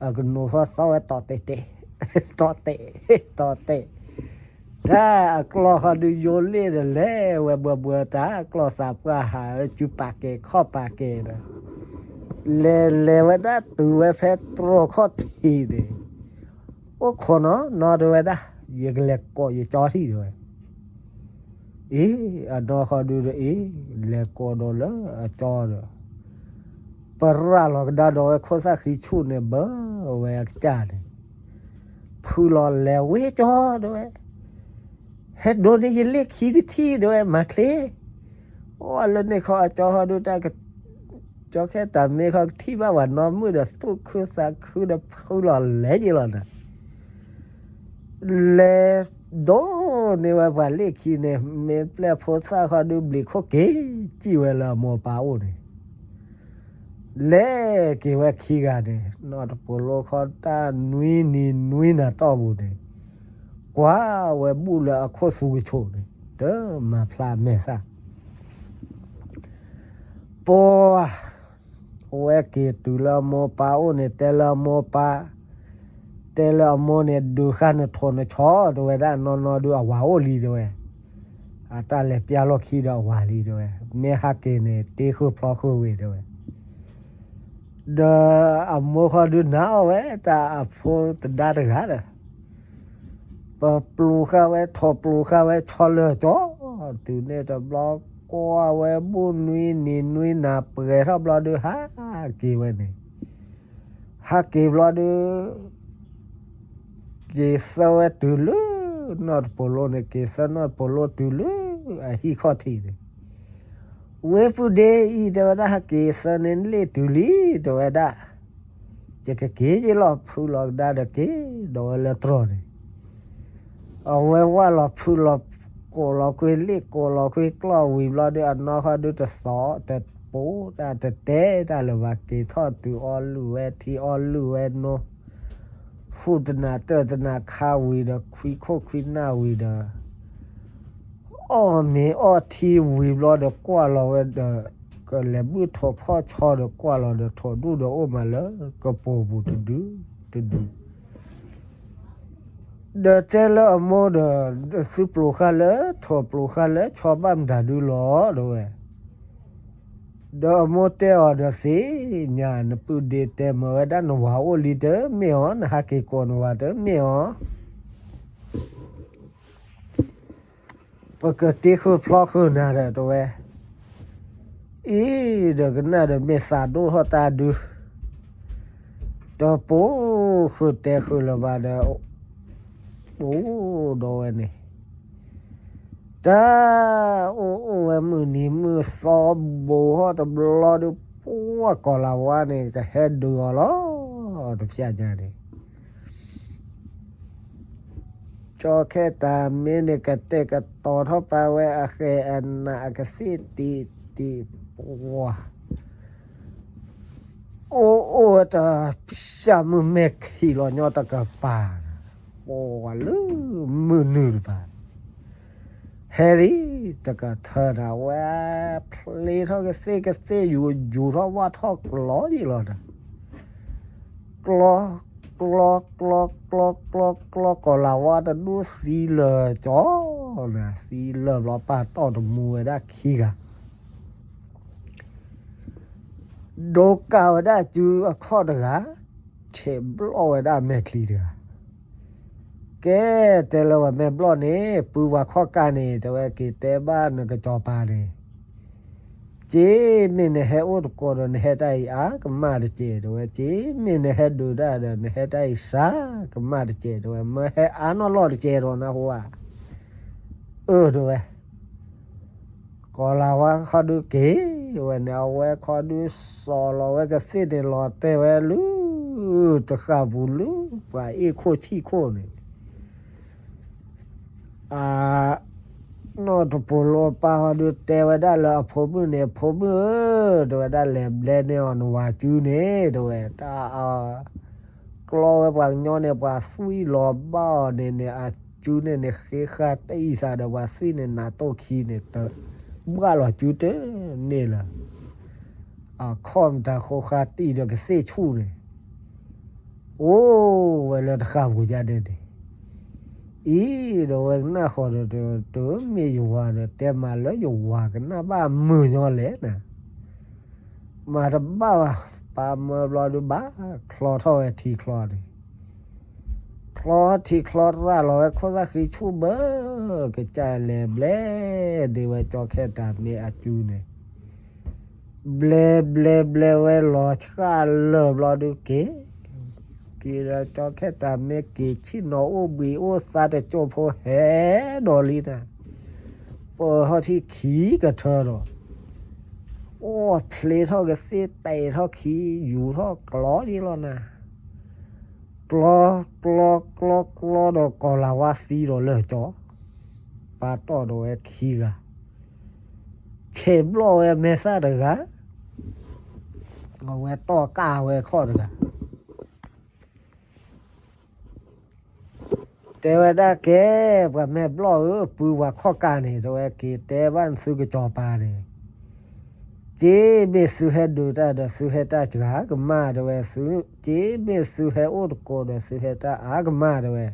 အကနိးဃီသီၣ်ဝဲတီၢ်တဲာ်တဲာ်, တီၢ်တဲာ်, တီၢ်တဲာ်, တၢ်အကျီၢ်ဃီဒုးယိလ့ၣ်ဒီး လဲၤဝဲဘှၢဘှၢတၢ် ကျီၢ်သးပှၢ်ဟးဝဲစုပာ်ကဲၤခီၣ်ပာ်ကဲၤဒီး လဲၤလဲၤဝဲဒၣ်တုၤဝဲဖဲတြီၢ်ခီၣ်ထံးန့ၣ် အိၣ်ခိးနီၢ်နီၢ်တဲဝဲဒၣ်, ယကလဲၤကိးယကၠီထံၣ်တဲဝဲ. အ့ အနီၢ်ဃီဒုးဒီးအ့ လဲၤကိးဒီးလၢအကၠီဒီး ပရၣ်လီၤကဒါဒီးဝဲခိၣ်သၣ်ဃံဆူၣ်န့ၣ် ဘၢဝဲအကစၢ်န့ၣ် ဖုလီၤလဲၤဝဲကၠီတဲဝဲ, ဟဲဒိးန့ၢ်ယလ့ၣ်ခံတထံၣ်တဲဝဲ မၤချ့, အိၣ်လၢန့ၣ်ခီအကၠီဃီဒုးတၢ် ကၠီခဲတၢ်မ့ၢ်ခီကထံၣ်ဘၣ်ပှၤနီၢ်မုၣ်ဒီး သူၣ်ခုသးခုဒီးဖုလီၤလဲၤယ့လီၤနၤ လဲၤဒိးန့ၢ်ဝဲပှၤလ့ၣ်ခံန့ၣ် မ့ၢ်ပျဲၢ်ဖိသၣ်ဃီဒုးဘျံးခိၣ်က့ၤ စံၣ်ဝဲလၢအမိၢ်ပၢ်အိၣ်န့ၣ် လဲၤက့ၤဝဲခံဂၤန့ၣ် နီၢ်တပိာ်လိခီတၢ်နွံနံၤနွံနၤတီၢ်ပူၤန့ၣ် ကွၢ်ဝဲဘူၣ်လၢအခိၣ်သူကဆိးန့ၣ် တမၤဖျါမဲာ်သၣ် ပှၤ အဝဲက့ၤတုၤလၢအမိၢ်ပၢ်အိၣ်န့ၣ် တဲလၢအမိၢ်ပၢ်, တဲလၢအမိၢ်န့ၣ် ဒုးဃါနထိၣ်နဆီ တဲဝဲဒၣ်နီၢ်နီၢ်ဒုးအဝၤအိၣ်လံတဲဝဲ, အတၢ်လဲၤပျၢ်လီၢ်ခံဒီးအဝၤလံတဲဝဲ, မ့ၢ်ဟးက့ၤန့ၣ် တ့ဃုာ်ဖျီဃုာ်ဝံၤတဲဝဲ ဒီးအမိၢ်ဃီဒုးနါအီၣ်ဝဲတၢ်အဖိသဒါတဂၤဒီး ပပျိၤဃာ်ဝဲ ထိၣ်ပျိၤဃာ်ဝဲဆီလၢာ်ကၠီ, တုၤန့ၣ်တဘျီ ကွၢ်ဝဲဘူၣ်နွံနံၤနွံနၤပှဲၤထီၣ်ဘျီဒုး ဟးက့ၤဝဲန့ၣ်, ဟးက့ၤဘျီဒုး က့ၤသၢဝဲတုၤလၢ နီၢ်တပိာ်လိန့ၣ် က့ၤသၢနီၢ်တပိာ်လိတုၤလၢအဟံၣ်ခီၣ်ထံးန့ၣ် ဝ့ၢ်ပုၢ်ဒ့အံၤ တဲဝဲဒၣ် ဟဲက့ၤသၢန့ၢ်လ့ၣ်တုၤလံ တဲဝဲဒၣ်, ယကက့ၤယ့လီၤ ဖုလီၤကဒါဒီးက့ၤဒီးဝဲလၢတြီၢ်န့ၣ်, အဝဲဝၢ်လီၤဖုလီၤ ကိးလီၤကွံာ်လ့ၣ် ကိးလီၤကွံာ်ကျီၢ်ဝံၤဘျီဒုး အနီၢ်ဃီဒုးတသီၣ် တပိာ်တၢ် တတဲတၢ်လၢၤဘၣ် က့ၤထီၣ်တုၤအီလုၢ်ဝဲထံ အီလုၢ်ဝဲနိ ဃူတနၤတၢၢ်တနၤခါဝံၤဒီး ခွံခိၣ်ခွံနၢ်ဝံၤဒီး အီၣ်မ့ၤအီၣ်ထံဝံၤဘျီဒီး ကွၢ်လီၤဝဲဒီး ကလဲၤဘုၣ်ထိၣ်ဖီၣ်ဆီဒီး ကွၢ်လီၤဒီး ထိၣ်ဒူၣ်ဒီးအိၣ်မးလၢကပိာ်ပူၤတဒုတဒု ဒီးတဲလၢအမိၢ်ဒီး သုပျိၤဃာ်လၢထိၣ် ပျိၤဃာ်လၢဆီဘၣ်မတၤဒုလီၤ တဲဝဲ, ဒီးအမိၢ်တဲအီၤဒီး သ့ၣ်ညါ နပုၢ်ဒ့တဲမၢဝဲဒၣ် နဝၤအိၣ်လံတမ့ၢ်အီၤ နဟးက့ၤကိးနဝၤတမ့ၢ်အီၤ ပကတ့ဃုာ်ဖျီဃုာ်နၤဒီး တဲဝဲ, အံၤဒီးကနၣ်ဒီးမ့ၢ်သးဒိၣ်ထီၣ်တၢ်ဒု တပိာ်ဃုာ်တဲဃုာ်လၢၤဘၣ်ဒီး အိၣ်ဒီးဝဲန့ၣ် တၢ်အိၣ်အိၣ်ဝဲမုၢ်နံၤမုၢ်သီ ဘူးထီၣ်တဘျီဒီး ပှၤကီၤလၤဝါန့ၣ် ကဟဲဒုးအီၤလီၤ တဖျၢၣ်ညါန့ၣ် ကၠီခဲတၢ်မ့ၢ်န့ၣ် ကတဲာ်ကတီၤထီၣ်ပာ်ဝဲအဃဲၤအနးအကသ့ၣ်တံၢ်တံၢ်ပှၤ အိၣ်အိၣ်ဝဲတဆၢမုၢ်မဲာ်ခံးလီၤညီတကပၤ ပှၤလၢမုၢ်နုာ်တပၤ ဟဲလံ တကထၢတၢ်ဝဲ ဖျ့ထီၣ်ကသ့ၣ်ကသ့ၣ် ယူၤယူၤထီၣ်ဝၣ်ထီၣ်ကျီယံာ်လီၤဒီး ကျီ ကျီ ကျီ ကျီ ကျီ ကျီ ကီၤလၤဝါတဒူၣ်သံလၢာ်ကၠီ နၤ သံလၢာ်ဘျီ ပာ်တီၢ်တမူဝဲဒၣ်ခံဂၤ ဒိကးဝဲဒၣ်စုအခီၣ်တဂၤ ဆဲးဘျီၣ်ဝဲဒၣ်မဲာ်ချံတဂၤ ကဲ တဲလၢပှၤမဲာ်ဘျီၣ်န့ၣ် ပုၢ်ဝဲၢ်ခီၣ်ကၢ်န့ၣ် တဲဝဲ က့ၤတဲဘၣ်နကစီၤပၤန့ၣ် က့ၤမ့ၢ်နဟဲအိၣ်တကိးဒီး နဟဲတၢ်အံၤအါကမၣ်တကဲး တဲဝဲ, က့ၤမ့ၢ်နဟဲဒုးတၢ်ဒီး နဟဲတၢ်အံၤစှၤကမၣ်တကဲး တဲဝဲ, မၢဟဲအါနီၢ်လီၢ်တကဲးဒီးနဟူဧါ, အၢ တဲဝဲ, ကီၤလၤဝါခီဒုက့ၤဝဲန့ၣ် အဝဲခီဒုစီၤလီၤဝဲကသ့ၣ်န့ၣ် လီၤတဲာ်ဝဲလၢ တဃၣ်ပူၤလၢ ပှၤအ့ၣ်ခိၣ်ဆံၣ်ခိၣ်န့ၣ် အ နီၢ်တပိာ်လိပၢ်ဟီဒုတဲဝဲဒၣ်လၢအဖိမုၣ်န့ၣ်, ဖိမုၣ်ဧၢ, တဲဝဲဒၣ်, လဲၤဘျဲန့ၢ်အီၤနဝၤစုန့ၣ် တဲဝဲ, တၢ်အ ကျီဝဲပှၤကညီန့ၣ် ပှၤသွံၣ်လီၤဘၣ်အီၤန့ၣ်န့ၣ် အစုန့ၣ်န့ၣ် ဃ့ဃာ်တံၢ်သးဒီးပှၤသွံၣ်န့ၣ် နးတိၢ်ခံန့ၣ် တဘၣ်လီၤစုတန့ၢ်လၢၤ အခီၣ်မတၤဃိဃာ်တံၢ်ဒီးကသ့ၣ်ဆူၣ်န့ၣ်, အိၣ်ဝဲလၢတဃၣ်ပူၤယါဒဲးန့ၣ်, အံၤဒီးဝဲကနၣ်ဃီဒီး တမ့ၢ်ယဝၤဒီး တဲမၤလၢယဝၤကနၣ်ဘၣ်မုာ်ညီလဲၣ်နၤ, မၤတဘၣ်ဘၣ်, ပာ်မၢဘျီဒုဘၣ်ချီထီၣ်ဝဲထံချီန့ၣ် ချီထံချီတရၣ်လီၤဝဲခိၣ်သၣ်ဃံဆူၣ်ဘၢ ကစၢ်လဲၤဘျဲဒ့ဝဲကၠီခဲတၢ်မ့ၢ်အစုန့ၣ်, ဘျဲဘျဲဘျဲဝဲလီၤဆှၣ်လၢာ်ဘျီဒုက့ၤ, က့ၤဒီးကၠီခဲတၢ်မ့ၢ်က့ၤဆံၣ်နီၤအိၣ်ဘှံးအိၣ်သါတကၠိၢ်ဖိဟဲဒီးလံနၤ, ပၢၢ်ထီၣ်ထံခံကထၢဒီး အိၣ်ဖျ့ထီၣ်ကသ့ၣ်တဲာ်ထီၣ်ခံ ယူၤထီၣ်ကျီဒ်လီၤနၤ, ကျီ ကျီ ကျီ ကျီဒီးကီၤလၤဝါသံဒီးလၢာ်ကၠီ, ပာ်တီၢ်ဒီးဝဲခံဂၤ, ဆဲးဘျီၣ်ဝဲမဲာ်သၣ်တဂၤ, အဝဲတီၢ်ကၢ်ဝဲခီၣ်တဂၤ တဲဝဲဒၣ်ကဲ, ပှၤမဲာ်ဘျီၣ်ဧၢ, ပုၢ်ဝၤခီၣ်ကၢ်န့ၣ် တဲဝဲ, က့ၤတဲဘၣ်နသုကစီၤပၤန့ၣ်, က့ၤမ့ၢ်သုဟဲဒုးတၢ်ဒီး သုဟဲတၢ်စှၤကမၣ် တဲဝဲ, က့ၤမ့ၢ်သုဟဲအိၣ်တကိးဒီး သုဟဲတၢ်အါကမၣ် တဲဝဲ,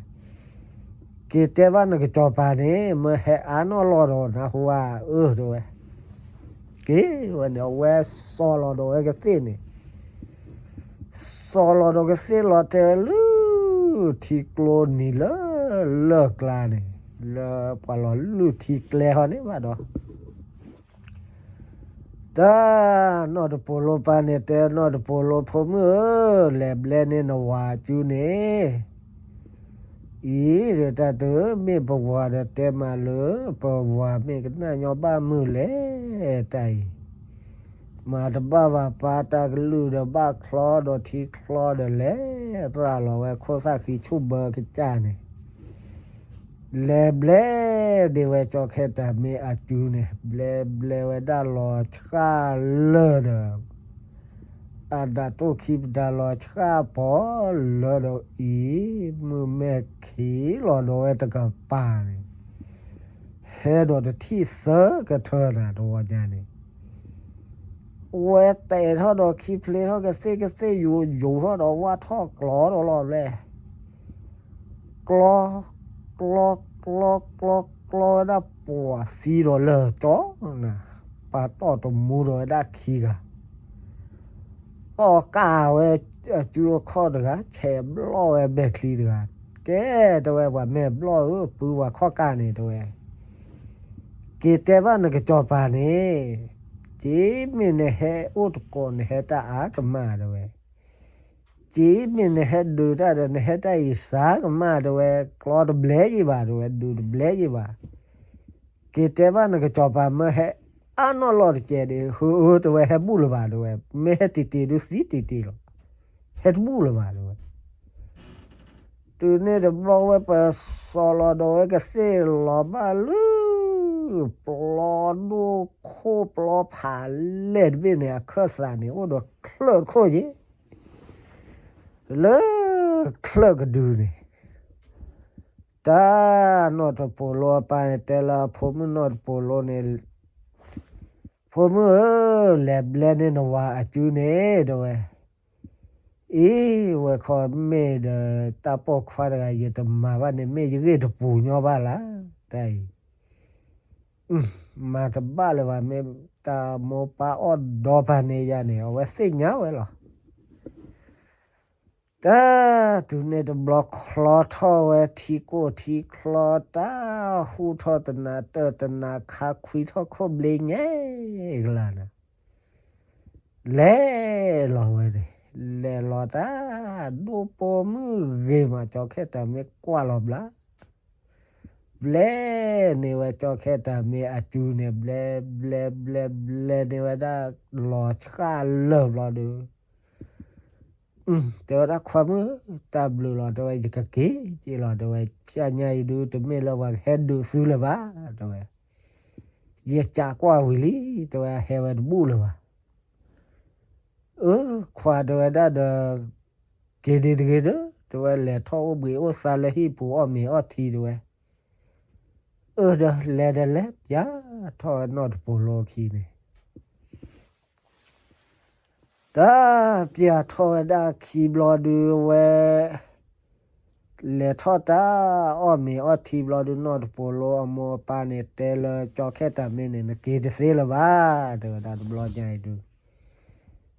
က့ၤတဲဘၣ်နကစီၤပၤန့ၣ် မၢဟဲအါနီၢ်လီၢ်ဒီးနဟူဧါ, အၢ တဲဝဲ က့ၤဝဲန့ၣ် အဝဲစီၤလီၤဒီးဝဲကသ့ၣ်န့ၣ်, စီၤလီၤဒီးကသ့ၣ်လီၤတဲာ်လၢ ထံကျိနံၤလၢ လၢၢ်ကျါန့ၣ်, လၢပှၤလီၤလုၢ်ထံကျဲဟီန့ၣ်ဘၣ်ဒီး တၢ်နီၢ်တပိာ်လိပၢ်န့ၣ် တဲနီၢ်တပိာ်လိဖိမုၣ်ဧၢ, လဲၤဘျဲန့ၢ်နဝၤစုန့ၣ်, အံၤ တၢ်တမ့ၢ်ပဝၤဒီးတဲမးလၢ ပဝၤမ့ၢ်ကနၣ်ညီဘၣ်မုာ်လဲၣ် တၢ်အံၤ, မၤတဘၣ်ဘၣ် ပၢ်တၢ်ကလုၢ်ဒီးဘၣ်ချီဒီးထံချီဒီးလဲၤရၤလီၤဝဲခိၣ်သၣ်ဃံဆူၣ်ဘၢကစၢ်န့ၣ် လဲၤဘျဲဒ့ဝဲကၠီခဲတၢ်မ့ၢ်အစုန့ၣ် ဘျဲဘျဲဝဲဒၣ်လီၤဆှၣ်လၢာ်ဒီး အဒၣ်တိၢ်ခံပတၢ်လီၤဆှၣ်ပီၤလၢာ်ဒီးအံၤ မုၢ်မဲာ်ခံးလီၤဒီးဝဲတကပၤန့ၣ် ဟဲဒီးတထံၣ်သၢကထၢနၤတဝီညါန့ၣ် ဝဲတဲထီၣ်ဒီးခံဖျ့ထီၣ်ကသ့ၣ်ကသ့ၣ်ယူၤယူၤထီၣ်ဒီးဝၣ်ထီၣ်ကျီဒီးလီၤဘျဲ ကျီ ကျီ ကျီ ကျီ ကျီဝဲဒၣ်ပှၤသံဒီးလၢာ်ကၠီနၤ ပာ်တီၢ်တမူဒီးဝဲဒၣ်ခံဂၤ တီၢ်ကၢ်ဝဲအစုအခီၣ်တဂၤ ဆဲးဘျီၣ်ဝဲမဲာ်ချံတဂၤ ကဲ တဲဝဲပှၤမဲာ်ဘျီၣ်ဧၢ ပုၢ်ဝၤခီၣ်ကၢ်န့ၣ် တဲဝဲ က့ၤတဲဘၣ်နကစီၤပၤန့ၣ် က့ၤမ့ၢ်နဟဲအိၣ်တကိး နဟဲတၢ်အါကမၣ် တဲဝဲ က့ၤမ့ၢ်နဟဲဒုးတၢ်ဒီး နဟဲတၢ်အံၤစှၤကမၣ် တဲဝဲ ကျီတဘျဲယံၤဘၣ် တဲဝဲ ဒုးတဘျဲယံၤဘၣ် က့ၤတဲဘၣ်နကစီၤပၤ မၢဟဲအါနီၢ်လီၢ်တကဲးဒီး ဟၢအၢ တဲဝဲ ဟဲဘူၣ်လၢၤဘၣ် တဲဝဲ မ့ၢ်ဟဲတံၢ်တံၢ်ဒုးသံတံၢ်တံၢ်လီၤ ဟဲတဘူၣ်လၢၤဘၣ် တဲဝဲ တုၤန့ၣ်တဘျီဝဲ ပစီၤလီၤဒီးဝဲကသ့ၣ်လီၤဘၣ်လၢ ပျီဒိၣ်ခိၣ်ပျီဖးလဲၢ်တဘ့ၣ်န့ၣ် အခၢၣ်သးန့ၣ် အိၣ်ဒီးချၢၣ်တခိၣ်ယ့ၣ် လၢချၢၣ်ကဒုန့ၣ် တၢ်နီၢ်တပိာ်လိအပၢ်န့ၣ် တဲလၢအဖိမုၣ်နီၢ်တပိာ်လိန့ၣ် ဖိမုၣ်ဧၢ, လဲၤဘျဲန့ၢ်နဝၤအစုန့ၣ် တဲဝဲ, အံၤ ဝဲခီမ့ၢ်ဒီး တၢ်ပိာ်ခွါတဂၤ ယတမၤဘၣ်န့ၣ် မ့ၢ်ယဂ့ၢ်တပူၤညီဘၣ်လၢ် တၢ်အံၤ, မၤတဘၣ်လၢၤဘၣ် မ့ၢ်တၢ်မိၢ်ပၢ်အီၣ်ဒီဖးန့ၢ်ယၤန့ၣ် အဝဲသ့ၣ်ညါဝဲလီၤ. တၢ်တုၤန့ၣ်တဘျီချီထီၣ်ဝဲထံကိၢ်ထံချီ တၢ်ဟူထီၣ်တနၤတၢၢ်တနၤခါ ခွံထီၣ်ခိၣ်ဘျ့ညါ ကလါနၤ လဲၤလီၤဝဲန့ၣ်, လဲၤလီၤတၢ် ဒိၣ်ပိာ်မုၣ်ဂ့ၤမး ကၠီခဲတၢ်မ့ၢ်ကွၢ်လီၤဘျါ, ဘျဲန့ၢ်ဝဲကၠီခဲတၢ်မ့ၢ်အစုန့ၣ် ဘျဲဘျဲဘျဲဘျဲန့ၢ်ဝဲဒၣ် လီၤဆှၣ်လၢာ်ဘျီဒီး တဲဝဲဒၣ် ခွါမုၣ်, တၢ်ဘျုးလီၤ တဲဝဲ ယကက့ၤက့ၤလီၤ တဲဝဲ, ဖဲညါအံၤဒုး တမ့ၢ်လၢပှၤကဟဲဒုးသုလၢၤဘၣ် တဲဝဲ, ယစံးကွၢ်ဝံၤလံ တဲဝဲ ဟဲဝဲတဘူၣ်လၢၤဘၣ်. အၢ ခွါ တဲဝဲဒၣ်ဒီး က့ၤဒံးတဂ့ၤဒီး တဲဝဲ လဲၤထီၣ်အိၣ်ဘှံးအိၣ်သါလၢဟံၣ်ပူၤ အီၣ်မ့ၤအီထံ တဲဝဲ, အၢ ဒီးလဲၤဒီးလဲၤ ပျၢ်ထီၣ်ဝဲနီၢ်တပိာ်လိအခံန့ၣ် တၢ်ပျၢ်ထီၣ်ဝဲဒၣ်ခံဘျီဒုးဝဲ လဲၤထီၣ်တၢ်အီၣ်မ့ၤအီထံဘျီဒုး နီၢ်တပိာ်လိအမိၢ်အပၢ်န့ၣ် တဲလၢကၠီခဲတၢ်မ့ၢ်န့ၣ် နက့ၤတသ့လၢၤဘၣ် တဲဝဲဒၣ် တဘျီညါအံၤဒုး